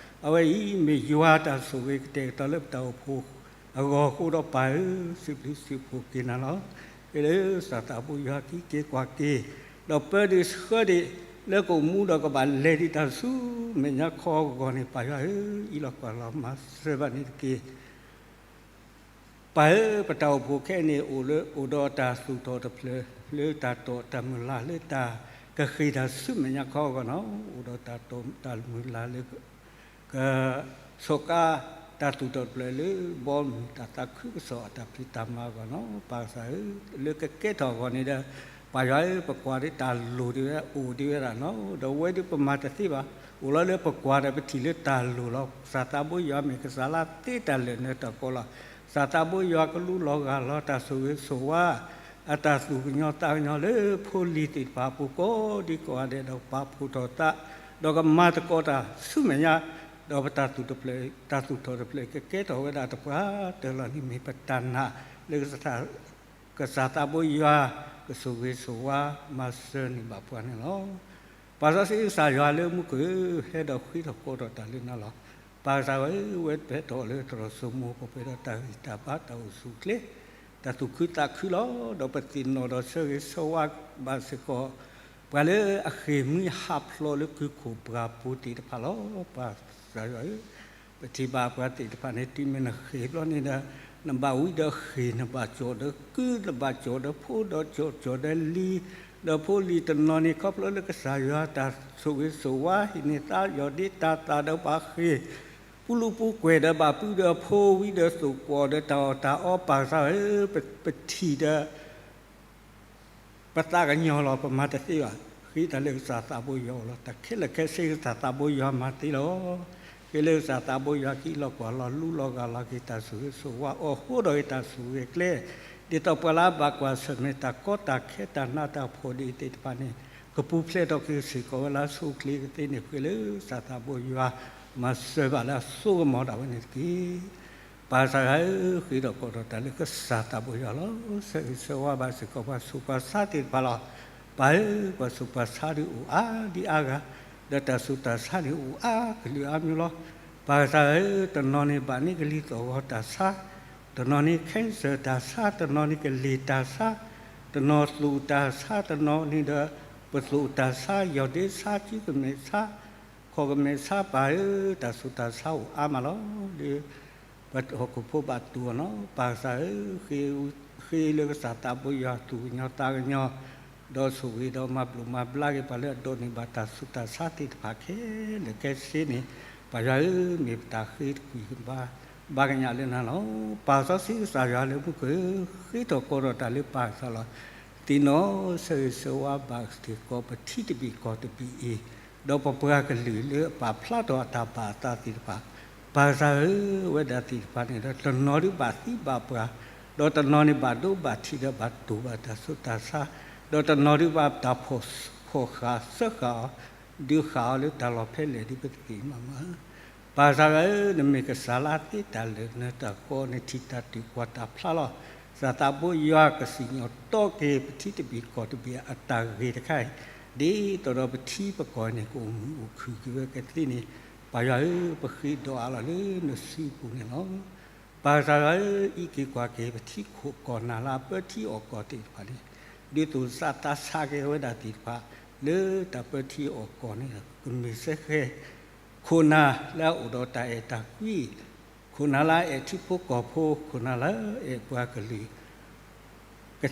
အဝဲအံၤမ့ၢ်ယွၤတၢ်ဆိၣ်ဂ့ၤကတဲာ်ကတီၤလၢပတၢ်အိၣ်ဖှိၣ်အဂီၢ်အဃိဒီးပၢ်ဧၢ, စံးဘျုးစံးဖှိၣ်က့ၤနၤလီၤ. ဟ့ၣ်လၢကစၢ်သးဘိယွၤကဟံးက့ၤကွၢ်က့ၤ ဒီးပၢဒုးဆှၢဒံး လၢကအိၣ်မူဒီးကဘၣ်လဲၤဒံးတၢ်ဆူမဲာ်ညါခီအဂီၢ်န့ၣ် ပၢ်ယွၤဧၢ, အံးလီၤကွၢ်လီၤမၤစၢၤဘၣ်န့ၣ်တက့ၢ်. ပၢ်ဧၢ, ပတၢ်အိၣ်ဖှိၣ်ခဲအံၤန့ၣ် အိၣ်လၢအိၣ်ဒီးတၢ်သူၣ်ထီၣ်တဖျၢၣ် လၢတၢ်တီၣ်တၢ်မုၢ်လၢ်လၢတၢ်ကဃ့ၢ်တၢ်ဆူမဲာ်ညါခီအဂီၢ်နီၤ, အိၣ်ဒီးတၢ်တီၣ်တၢ်မုၢ်လၢ်လၢ ကဆိးကါတၢ်သူၣ်ထီၣ်တဖျၢၣ်လၢဘီမုၢ်တၢ်သးခုကစီၣ်အတၢ်ဖံးတၢ်မၤအဂီၢ်နီၤ, ပၢ်ကစၢ်ဧၢ, လၢကကဲထီၣ်အဂီၢ်န့ၣ်ဒီး ပၢ်ယွၤဧၢ, ပကွၢ်ဒံးတၢ်လိၣ်ဒံးဝဲ အိၣ်ဒံးဝဲဒၣ်နီၤ, ဒီးဝဲဒၣ်ပမၤတသ့ဘၣ်, အိၣ်လီၤလၢပကွၢ်ဒီးပထံၣ်လၢတၢ်လိၣ်လီၤ. ကစၢ်သးဘိယွၤမ့ၢ်ကစၢ်လၢသ့တၢ်လၢာ်နၢၤတၢ်ကီလီၤ. ကစၢ်သးဘိယွၤကလူလီၤဂၢ်လီၤတၢ်ဆိၣ်ဂ့ၤဆိၣ်ဝါ အတၢ်သူၣ်ကညီၤသးကညီၤလၢဖိလံၤသ့ၣ်တဖၣ်အပူၤကိးဒံကိးဂၤဒဲး ဒီးကပာ်ဖှိၣ်ထီၣ်သး ဒီးကမၤသကိးတၢ်ဆူမဲာ်ညါ, ဒီးပတၢ်သူၣ်တဖျၢၣ် တၢ်သူၣ်ထီၣ်တဖျၢၣ် ကကဲထီၣ်ဝဲဒၣ်တပှၢ်တၢၢ်လီၤန့ၣ် မ့ၢ်ပတၢ်နာ်လၢ ကစၢ်သးဘိယွၤ ကဆိၣ်ဂ့ၤဆိၣ်ဝါမၤစၢၤန့ၢ်ဘၣ်ပှၤန့ၣ်လီၤ. ပၢ်စီဆှံကစၢ်ယွၤလၢမူခိၣ်ဧၢ, ဟဲဒီးဃ့ထီၣ်ဃီထီၣ်တၢ်လၢနၤလီၤ. ပၢ်ကစၢ်ဧၢ, ဝဲပဟဲထီၣ်လၢသရိာ်စိမိၤ ပှဲၤဒီးတၢ်ဂံၢ်တၢ်ဘါတၢ်အိၣ်ဆူၣ်အိၣ်ချ့ တၢ်သူၣ်ခုသးခုလီၤ. ဒီးပသ့ၣ်နီၣ်ဒီးဆၢဂ့ၤဆၢဝါဘၣ်စ့ၢ်ကီး ပှၤလၢအဃ့ၢ်မှံဟးဖျိးလၢကုၢ်ခိၣ်ပှၢ်ပူၤသ့ၣ်တဖၣ်လီၤ. ပၢ်ကစၢ်ယွၤဧၢ, ပထံၣ်ဘၣ်ပှၤသ့ၣ်တဖၣ်န့ၣ် တုၤမ့ၢ်နဃ့ၢ်ဘျီန့ၣ်ဒီး နဘၣ်ဝံဒီးဃ့ၢ် နဘၣ်ကၠီၣ်ဒီးကုၢ် နဘၣ်ကၠီၣ်ဒီးဖိဒီးကၠီၣ် ကၠီၣ်ဒီးလံၤ ဒီးဖိလံၤတနီၤန့ၣ် ခီဖျိလၢကစၢ်ယွၤတၢ်ဆိၣ်ဂ့ၤဆိၣ်ဝါ ဟံးန့ၢ်သါယီၢ်ဒ့တၢ်သၣ်ဒီးဘၣ်ဃ့ၢ် ပူလူပူကွဲၤဒီးဘၣ်ပုၢ်ဒီးဖိဝံၤဒီး သကိးဒီးတၢ်အီၣ်တၢ်အီ ပၢ်ကစၢ်ဧၢ, ပထံၣ်ဒီး ပသးကညီၤလီၤ ပမၤတသ့ဘၣ်. ဃ့တၢ်လၢကစၢ်သးဘိယွၤအအိၣ်လီၤ. တၢ်ခဲလၢာ်ခဲဆ့ကစၢ်သးဘိယွၤမၤသ့လီၤ. ဃ့လၢကစၢ်သးဘိယွၤကဟံးလီၤကွၢ်လီၤ လူလီၤဂၢ်လီၤက့ၤ တၢ်ဆိၣ်ဂ့ၤဆိၣ်ဝါ အိၣ်ဃိဒီးက့ၤတၢ်ဆိၣ်ဂ့ၤကျဲ ဒ်သိးပှၤလၢအဘၣ်ကွၢ်ဆၢၣ်မဲာ်တၢ်ကီတၢ်ခဲ တၢ်နးတၢ်ဖှီၣ်ဒ်အံၤသ့ၣ်တဖၣ်န့ၣ် ကပူၤဖျဲးထီၣ်က့ၤစ့ၢ်ကီးဝဲလၢအဆိအချ့ကသ့န့ၣ် ဃ့လၢကစၢ်သးဘိယွၤ မၤစၢၤဘၣ်လၢအစိကမီၤဒၣ်ဝဲန့ၣ်တက့ၢ်. ပၢ်ကစၢ်ဧၢ, ဃ့ထီၣ်ကိးထီၣ်တၢ်လၢကစၢ်သးဘိယွၤလီၤ. ဆၢဂ့ၤဆၢဝါဘၣ်စ့ၢ်ကီးပှၤဆူးပှၤဆါသ့ၣ်တဖၣ်လီၤ. ပၢ်ဧၢ, ပှၤဆူးပှၤဆါဒုးအိၣ်အါဒံအါဂၤ, ဒီးတၢ်ဆူးတၢ်ဆါန့ၣ်အိၣ်အါကလုာ်အါမျိုးလီၤ. ပၢ်ကစၢ်ဧၢ, တနီၤန့ၣ်ဘၣ်န့ၢ်ကလံၤသီၣ်ဂီၤတၢ်ဆါ, တနီၤန့ၣ် cancer တၢ်ဆါ, တနီၤန့ၣ်ကလ့ၤတၢ်ဆါ, တနီၤသူၣ်တၢ်ဆါ, တနီၤန့ၣ်ဒီး ပသိၣ်တၢ်ဆါ, ယီၢ်ဒ့ဆါ, စုကမဲာ်ဆါ, ခီၣ်ကမဲာ်ဆါ, ပၢ်ဧၢ, တၢ်ဆူးတၢ်ဆါအိၣ်အါမးလီၤ. ဒီး ပဟီၣ်ခိၣ်ဖိဘၣ်တူၢ်အီၤနီၤ. ပၢ်ကစၢ်ဧၢ, ဃ့လၢကစၢ်သးဘိယွၤသူၣ်ကညီၤသးကညီၤ, ဒီးဆိၣ်ဂ့ၤဒီးမၤဘျုးမၤဘျါက့ၤပှၤလၢအဒိးန့ၢ်ဘၣ်တၢ်ဆူးတၢ်ဆါသ့ၣ်တဖၣ်ခဲလၢာ် ခဲဆ့န့ၣ်, ပၢ်ယွၤဧၢ, မ့ၢ်ပတၢ်ဃ့တကွံာ်ကဘါကညးလၢနၤလီၤ. ပၢ်စီဆှံကစၢ်ယွၤလၢမူခိၣ်ဧၢ, ဃ့ထီၣ်ကိးထီၣ်တၢ်လၢပၢ်ကစၢ်လီၤ. သ့ၣ်နီၣ်ဆၢဂ့ၤဆၢဝါဘၣ်စ့ၢ်ကီးပထံတဘ့ၣ်ကီၢ်တဘ့ၣ်အံၤ, ဒီးပပှၤကလုာ်လၢအပာ်ဖျါထီၣ်အတၢ်ဘၣ်အသးသ့ၣ်တဖၣ်, ပၢ်ကစၢ်ဧၢ, အဝဲဒၣ်သ့ၣ်တဖၣ်န့ၣ်ဒီး တနီၤဒုးဘၣ်သံဘၣ်ပှၢ်, ဒီးတနီၤန့ၣ်ဘၣ်ဒိဘၣ်ထံးဒီးဘၣ်တူၢ်ဘၣ်တၢ်ဆူးတၢ်ဆါ, ဒီးတနီၤဒုးဘၣ်တၢ်ဖီၣ်ဃာ်စၢဃာ်အီၤ, ဒုးဃာ်အီၤလၢတၢ်လီၢ်ဖဲလဲၣ်ဒ်ပသ့ၣ်ညါမး ပၢ်ကစၢ်ဧၢ, နမ့ၢ်ကစၢ်လၢသ့တၢ်လၢာ် နတၢ်ကိးန့ၣ်ထံၣ်တၢ်တုၤကွၢ်တၢ်ဖျါလီၤ. ကစၢ်သးဘိယွၤကစံၣ်ညီၣ်တီက့ၤပထံတဘ့ၣ်ကီၢ်တဘ့ၣ်အတၢ်ဂ့ၢ်တခါအံၤ, ဒ်သိးဒီးပထံပကီၢ်န့ၣ် ကအိၣ်မုာ်အိၣ်ခုၣ်က့ၤဝဲကသ့န့ၣ်, ပၢ်ယွၤဧၢ, ပဃ့ဒီးအးလီၤလၢနစုပူၤန့ၣ်လီၤ. ပၢ်ကစၢ်ယွၤဧၢ, အံးက့ၤကွၢ်က့ၤပထံခိၣ်ကီၢ်နၢ်လၢအပၢထံအီၣ်ကီၢ်သ့ၣ်တဖၣ်န့ၣ်, ဒုးသူၣ်စၢ်သးစၢ်က့ၤဝဲဒၣ်သ့ၣ်တဖၣ် လၢတၢ်ပၢထံအီၣ်ကီၢ်န့ၣ် ကမ့ၢ်စ့ၢ်ကီး ခိၣ်နၢ်လၢအအိၣ်ဒီးတၢ်အဲၣ်တၢ်ကွံ, ခိၣ်နၢ်လၢအအဲၣ်ထံဖိကီၢ်ဖိ, ခိၣ်နၢ်လၢအအဲၣ်ပှၤကလုာ် ကသ့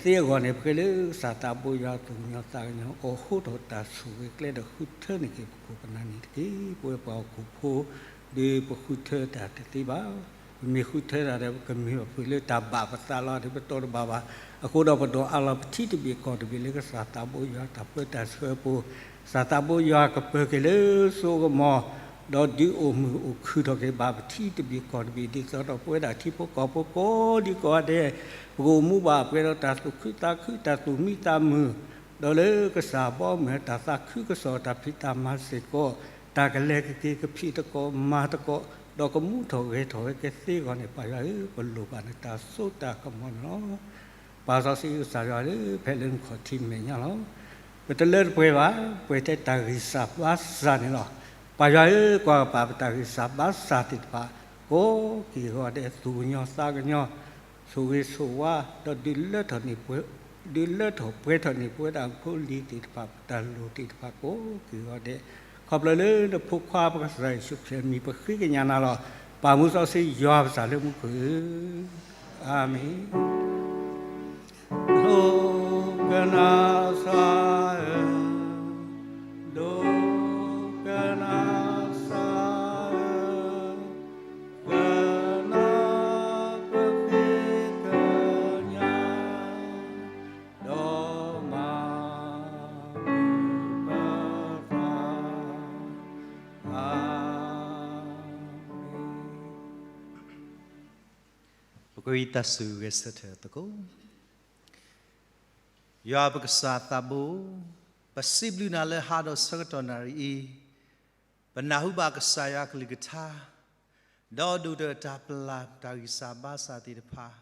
အဂီၢ်န့ၣ် ပဃ့လၢကစၢ်သးဘိယွၤသူၣ်ကညီၤသးကညီၤ အိၣ်ဃိထီၣ်တၢ်ဆိၣ်ဂ့ၤကျဲဒီးဃုထၢန့ၢ်က့ၤပခိၣ်ပနၢ်န့ၣ်တက့ၢ်. ပဝဲပှၤဟီၣ်ခိၣ်ဖိ ဒီးပဃုထၢတၢ်တသ့ဘၣ်. ပမ့ၢ်ဃုထၢတၢ်ဒီး ပကမ့ၢ်ပှၤဖုးလၢတၢ်ဘၣ်ပသးလီၤ ဒီးပတီၢ်တဘၣ်ဘၣ်. အဃိဒီးပဒွးအးလီၤပထံတဘ့ၣ်ကီၢ်တဘ့ၣ်လၢကစၢ်သးဘိယွၤတၢ်ပၢတၢ်ဆှၢအပူၤ, ကစၢ်သးဘိယွၤကပၢၤက့ၤလၢစိကမီၤ, ဒီးဒုးအိၣ်မုာ်အိၣ်ခုၣ်ထီၣ်က့ၤဘၣ်ပထံတဘ့ၣ်ကီၢ်တဘ့ၣ် ဒ်သိးဒီးပဝဲဒၣ်ထံဖိကီၢ်ဖိကိးဒံကိးဂၤဒဲး ပကအိၣ်မူဘၣ်ပှဲၤဒီးတၢ်သူၣ်ခုသးခု တၢ်သူၣ်မံသးမုာ်, ဒီးလၢကစၢ်ဘီမုၢ်တၢ်သးခုကစီၣ်တၢ်ဖံးတၢ်မၤစ့ၢ်ကီး, တၢ်ကလဲၤကက့ၤကဖံးသကိးမၤသကိး, ဒီးကမူထီၣ်ဂဲၤထီၣ်ဝဲကသ့အဂီၢ်န့ၣ် ပၢ်ယွၤဧၢ, ပလိၣ်ဘၣ်နတၢ်စိတၢ်ကမီၤန့ၣ်လီၤ. ပၢ်စီဆှံကစၢ်ယွၤဧၢ, ဖဲလၢနခီၣ်ထံးမဲာ်ညါလီၤ. ပတလၢတပှဲၤဘၣ်, ပှဲၤထဲတၢ်ဂံၢ်စၢ်ဘါစၢ်န့ၣ်လီၤ. ပၢ်ယွၤဧၢ, ကွၢ်ကပၤပတၢ်ဂံၢ်စၢ်ဘါစၢ်သ့ၣ်တဖၣ် ကိးက့ၤဂီၤဒဲး သူၣ်ကညီၤသးကညီၤ ဆိၣ်ဂ့ၤဆိၣ်ဝါ, ဒီးဒုးလၢထီၣ်န့ၢ်ပှဲၤ, ဒုးလၢထီၣ်ပှဲၤထီၣ်န့ၢ်ပဝဲဒၣ်ဖိလံၤသ့ၣ်တဖၣ် ပတၢ်လိၣ်သ့ၣ်တဖၣ်ကိးက့ၤဂီၤဒဲး, ခီဖျိလၢနဖိခွါပကစၢ်ယ့ၣ်ၡူးခရံာ်အမံၤ ပဃ့ကညးနၤလီၤ. ပၢ်မူစီဆှံယွၤပကစၢ်လၢမူခိၣ်ဧၢ, အၤမ့ၣ်. ဒိကနၣ်စၢ်ဧၢ, ဒိကနၣ်စၢ်ဧၢ, ကနၣ်ပဃ့ကညး, ဒီးမၤပသး, အၤမ့ၣ်. ပကဝံသးစူၤဂဲၤဆၢထၢၣ်သကိး. ယွၤပကစၢ်သးဘိ, ပစံးဘျုးနၤလၢဟါဒီးဆၢကတီၢ်နၣ်ရံၣ်အံၤ, ပနၢ်ဟူဘၣ်ကစၢ်ယွၤကလုၢ်ကထါ, ဒီးဒိၣ်ဒီးတၢ်ပလၢ်တၢ်ဂံၢ်စၢ်ဘါစၢ်သ့ၣ်တဖၣ်,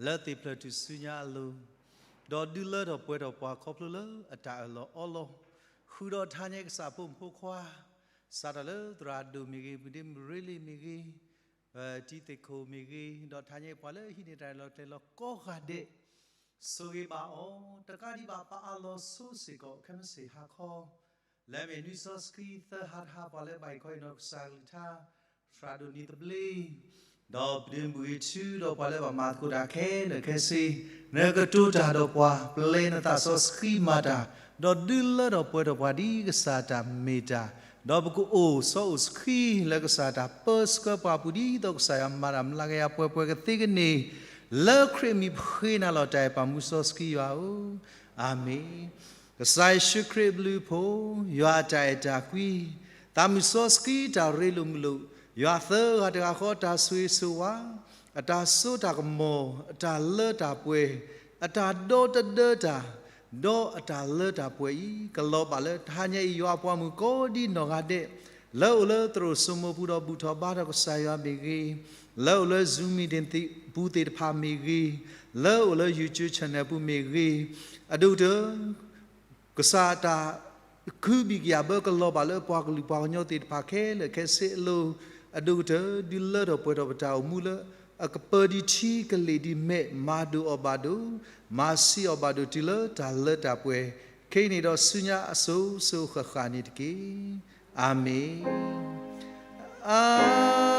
လၢသ့ၣ်ဖျၢၣ်ထူၣ်စုညါအလိၤ, ဒီးဒုးလၢထီၣ်ပှဲၤထီၣ်ပှၤခီဖျိလၢအတၢ်အၢၣ်လီၤအီလီၤ, ဃုာ်ဒီးထါညဲကစၢ်ဖိမုၣ်ဖိခွါ, စးထီၣ်လၢသရၣ်ဒိၣ်မ့ၢ်ဂ့ၤ, မုၢ်ဒ့မုၢ်ရ့လံမ့ၢ်ဂ့ၤ, ပတံၤသကိးမ့ၢ်ဂ့ၤ, ဒီးထါညဲပှၤလၢဟံးန့ၢ်တၢ်အၢၣ်လီၤတဲာ်လီၤကိးဂၤဒဲး, ဆိၣ်ဂ့ၤဘၣ်အီၤ, တကးဒံးဘၣ်ပအးလီၤဆိစ့ၢ်ကီး ခဲမုၢ်ဆ့ၣ်ဟါခီ, လၢအမ့ၢ်နွံစီဆှံသၢဟါတဟါ ပှၤလၢဘၣ်အံးခီအံးနီၤကစၢ်ကလုၢ်ကထါ, သရၣ်ဒိၣ်န့ၢ်သဘျ့, ဒီးပဒ့မုၢ်ဂ့ၤထူ, ဒီးပှၤလၢဘၣ်မၤသကိးတၢ်ခဲလၢာ်ခဲဆ့, နကတိၤတၢ်ဒီးပှၤ, ပျဲနသးစီဆှံမၤတၢ်, ဒီးဒုးလၢထီၣ်ပှဲၤထီၣ်ပှၤဒ်ကစၢ်တၢ်မ့ၢ်တၢ်, ဒီးပကအိၣ်စီအိၣ်ဆှံလၢကစၢ်တၢ်ပၢဆှၢပှၤအပူၤ ဒ်သိးကစၢ်ယွၤမၤတၢ်မျးကယၤပှဲၤပှဲၤကသ့ကန့ၢ်, လၢခရံာ်အမံၤပဃ့နၤလီၤ တၢ်အဲၣ်ပၢ်မုၢ်စီဆှံယွၤဧၢ, အၤမ့ၣ်. ကစၢ်ယ့ၣ်ၡူးခရံာ်အဘျုးအဖှိၣ်, ယွၤအတၢ်အဲၣ်တၢ်ကွံ, သးမုၢ်စီဆှံတၢ်ရ့လိာ်မုာ်လိာ်, ယွၤသၢဂၤတဂၤဃီတၢ်ဆိၣ်ဂ့ၤဆိၣ်ဝါ, အတၢ်စိတၢ်ကမီၤ, အတၢ်လၢတၢ်ပှဲၤ, အတၢ်ဒီတဒၢတၢ်, ဒီးအတၢ်လၢတၢ်ပှဲၤအံၤ ကလီၤဘၣ်လၢတဟါညါအံၤ ယွၤအပှၤမုၣ်ကိးဒံနီၢ်ဂၤဒဲး, လၢအိၣ်လၢသရိာ်စိမိၤပူၤဒီးဘူၣ်ထီၣ်ဘါထီၣ်ကစၢ်ယွၤမ့ၢ်ဂ့ၤ, လၢအိၣ်လၢ Zoom meeting ပူၤသ့ၣ်တဖၣ်မ့ၢ်ဂ့ၤ, လၢအိၣ်လၢ YouTube channel ပူၤမ့ၢ်ဂ့ၤ, အဒိၣ်ကတၢၢ် ကစၢ်တၢ် ကဟုဘံၣ်ကယာ်ဘၢကလီၤဘၣ်လၢပှၤကလုာ်ပှၤကညီသ့ၣ်တဖၣ်ခဲလၢာ်ခဲဆ့အလိၤ, အဒိၣ်ကတၢၢ် ဒုးလၢထီၣ်ပှဲၤထီၣ်ပတၢ်အိၣ်မူလၢ အကပၢဒံးထံကလ့ၢ်ဒံးမဲာ် မၤဒိၣ်အီၤဘၣ်ဒိၣ်, မၤဆံးအီၤဘၣ်ဒိၣ်တုၤလၢတၢ်လၢတၢ်ပှဲၤ, ခဲအံၤန့ၣ်ဒီးဆူညါအစိၤစိၤဃၣ်ဃၣ်န့ၣ်တက့ၢ်. အၤမ့ၣ်. အၤ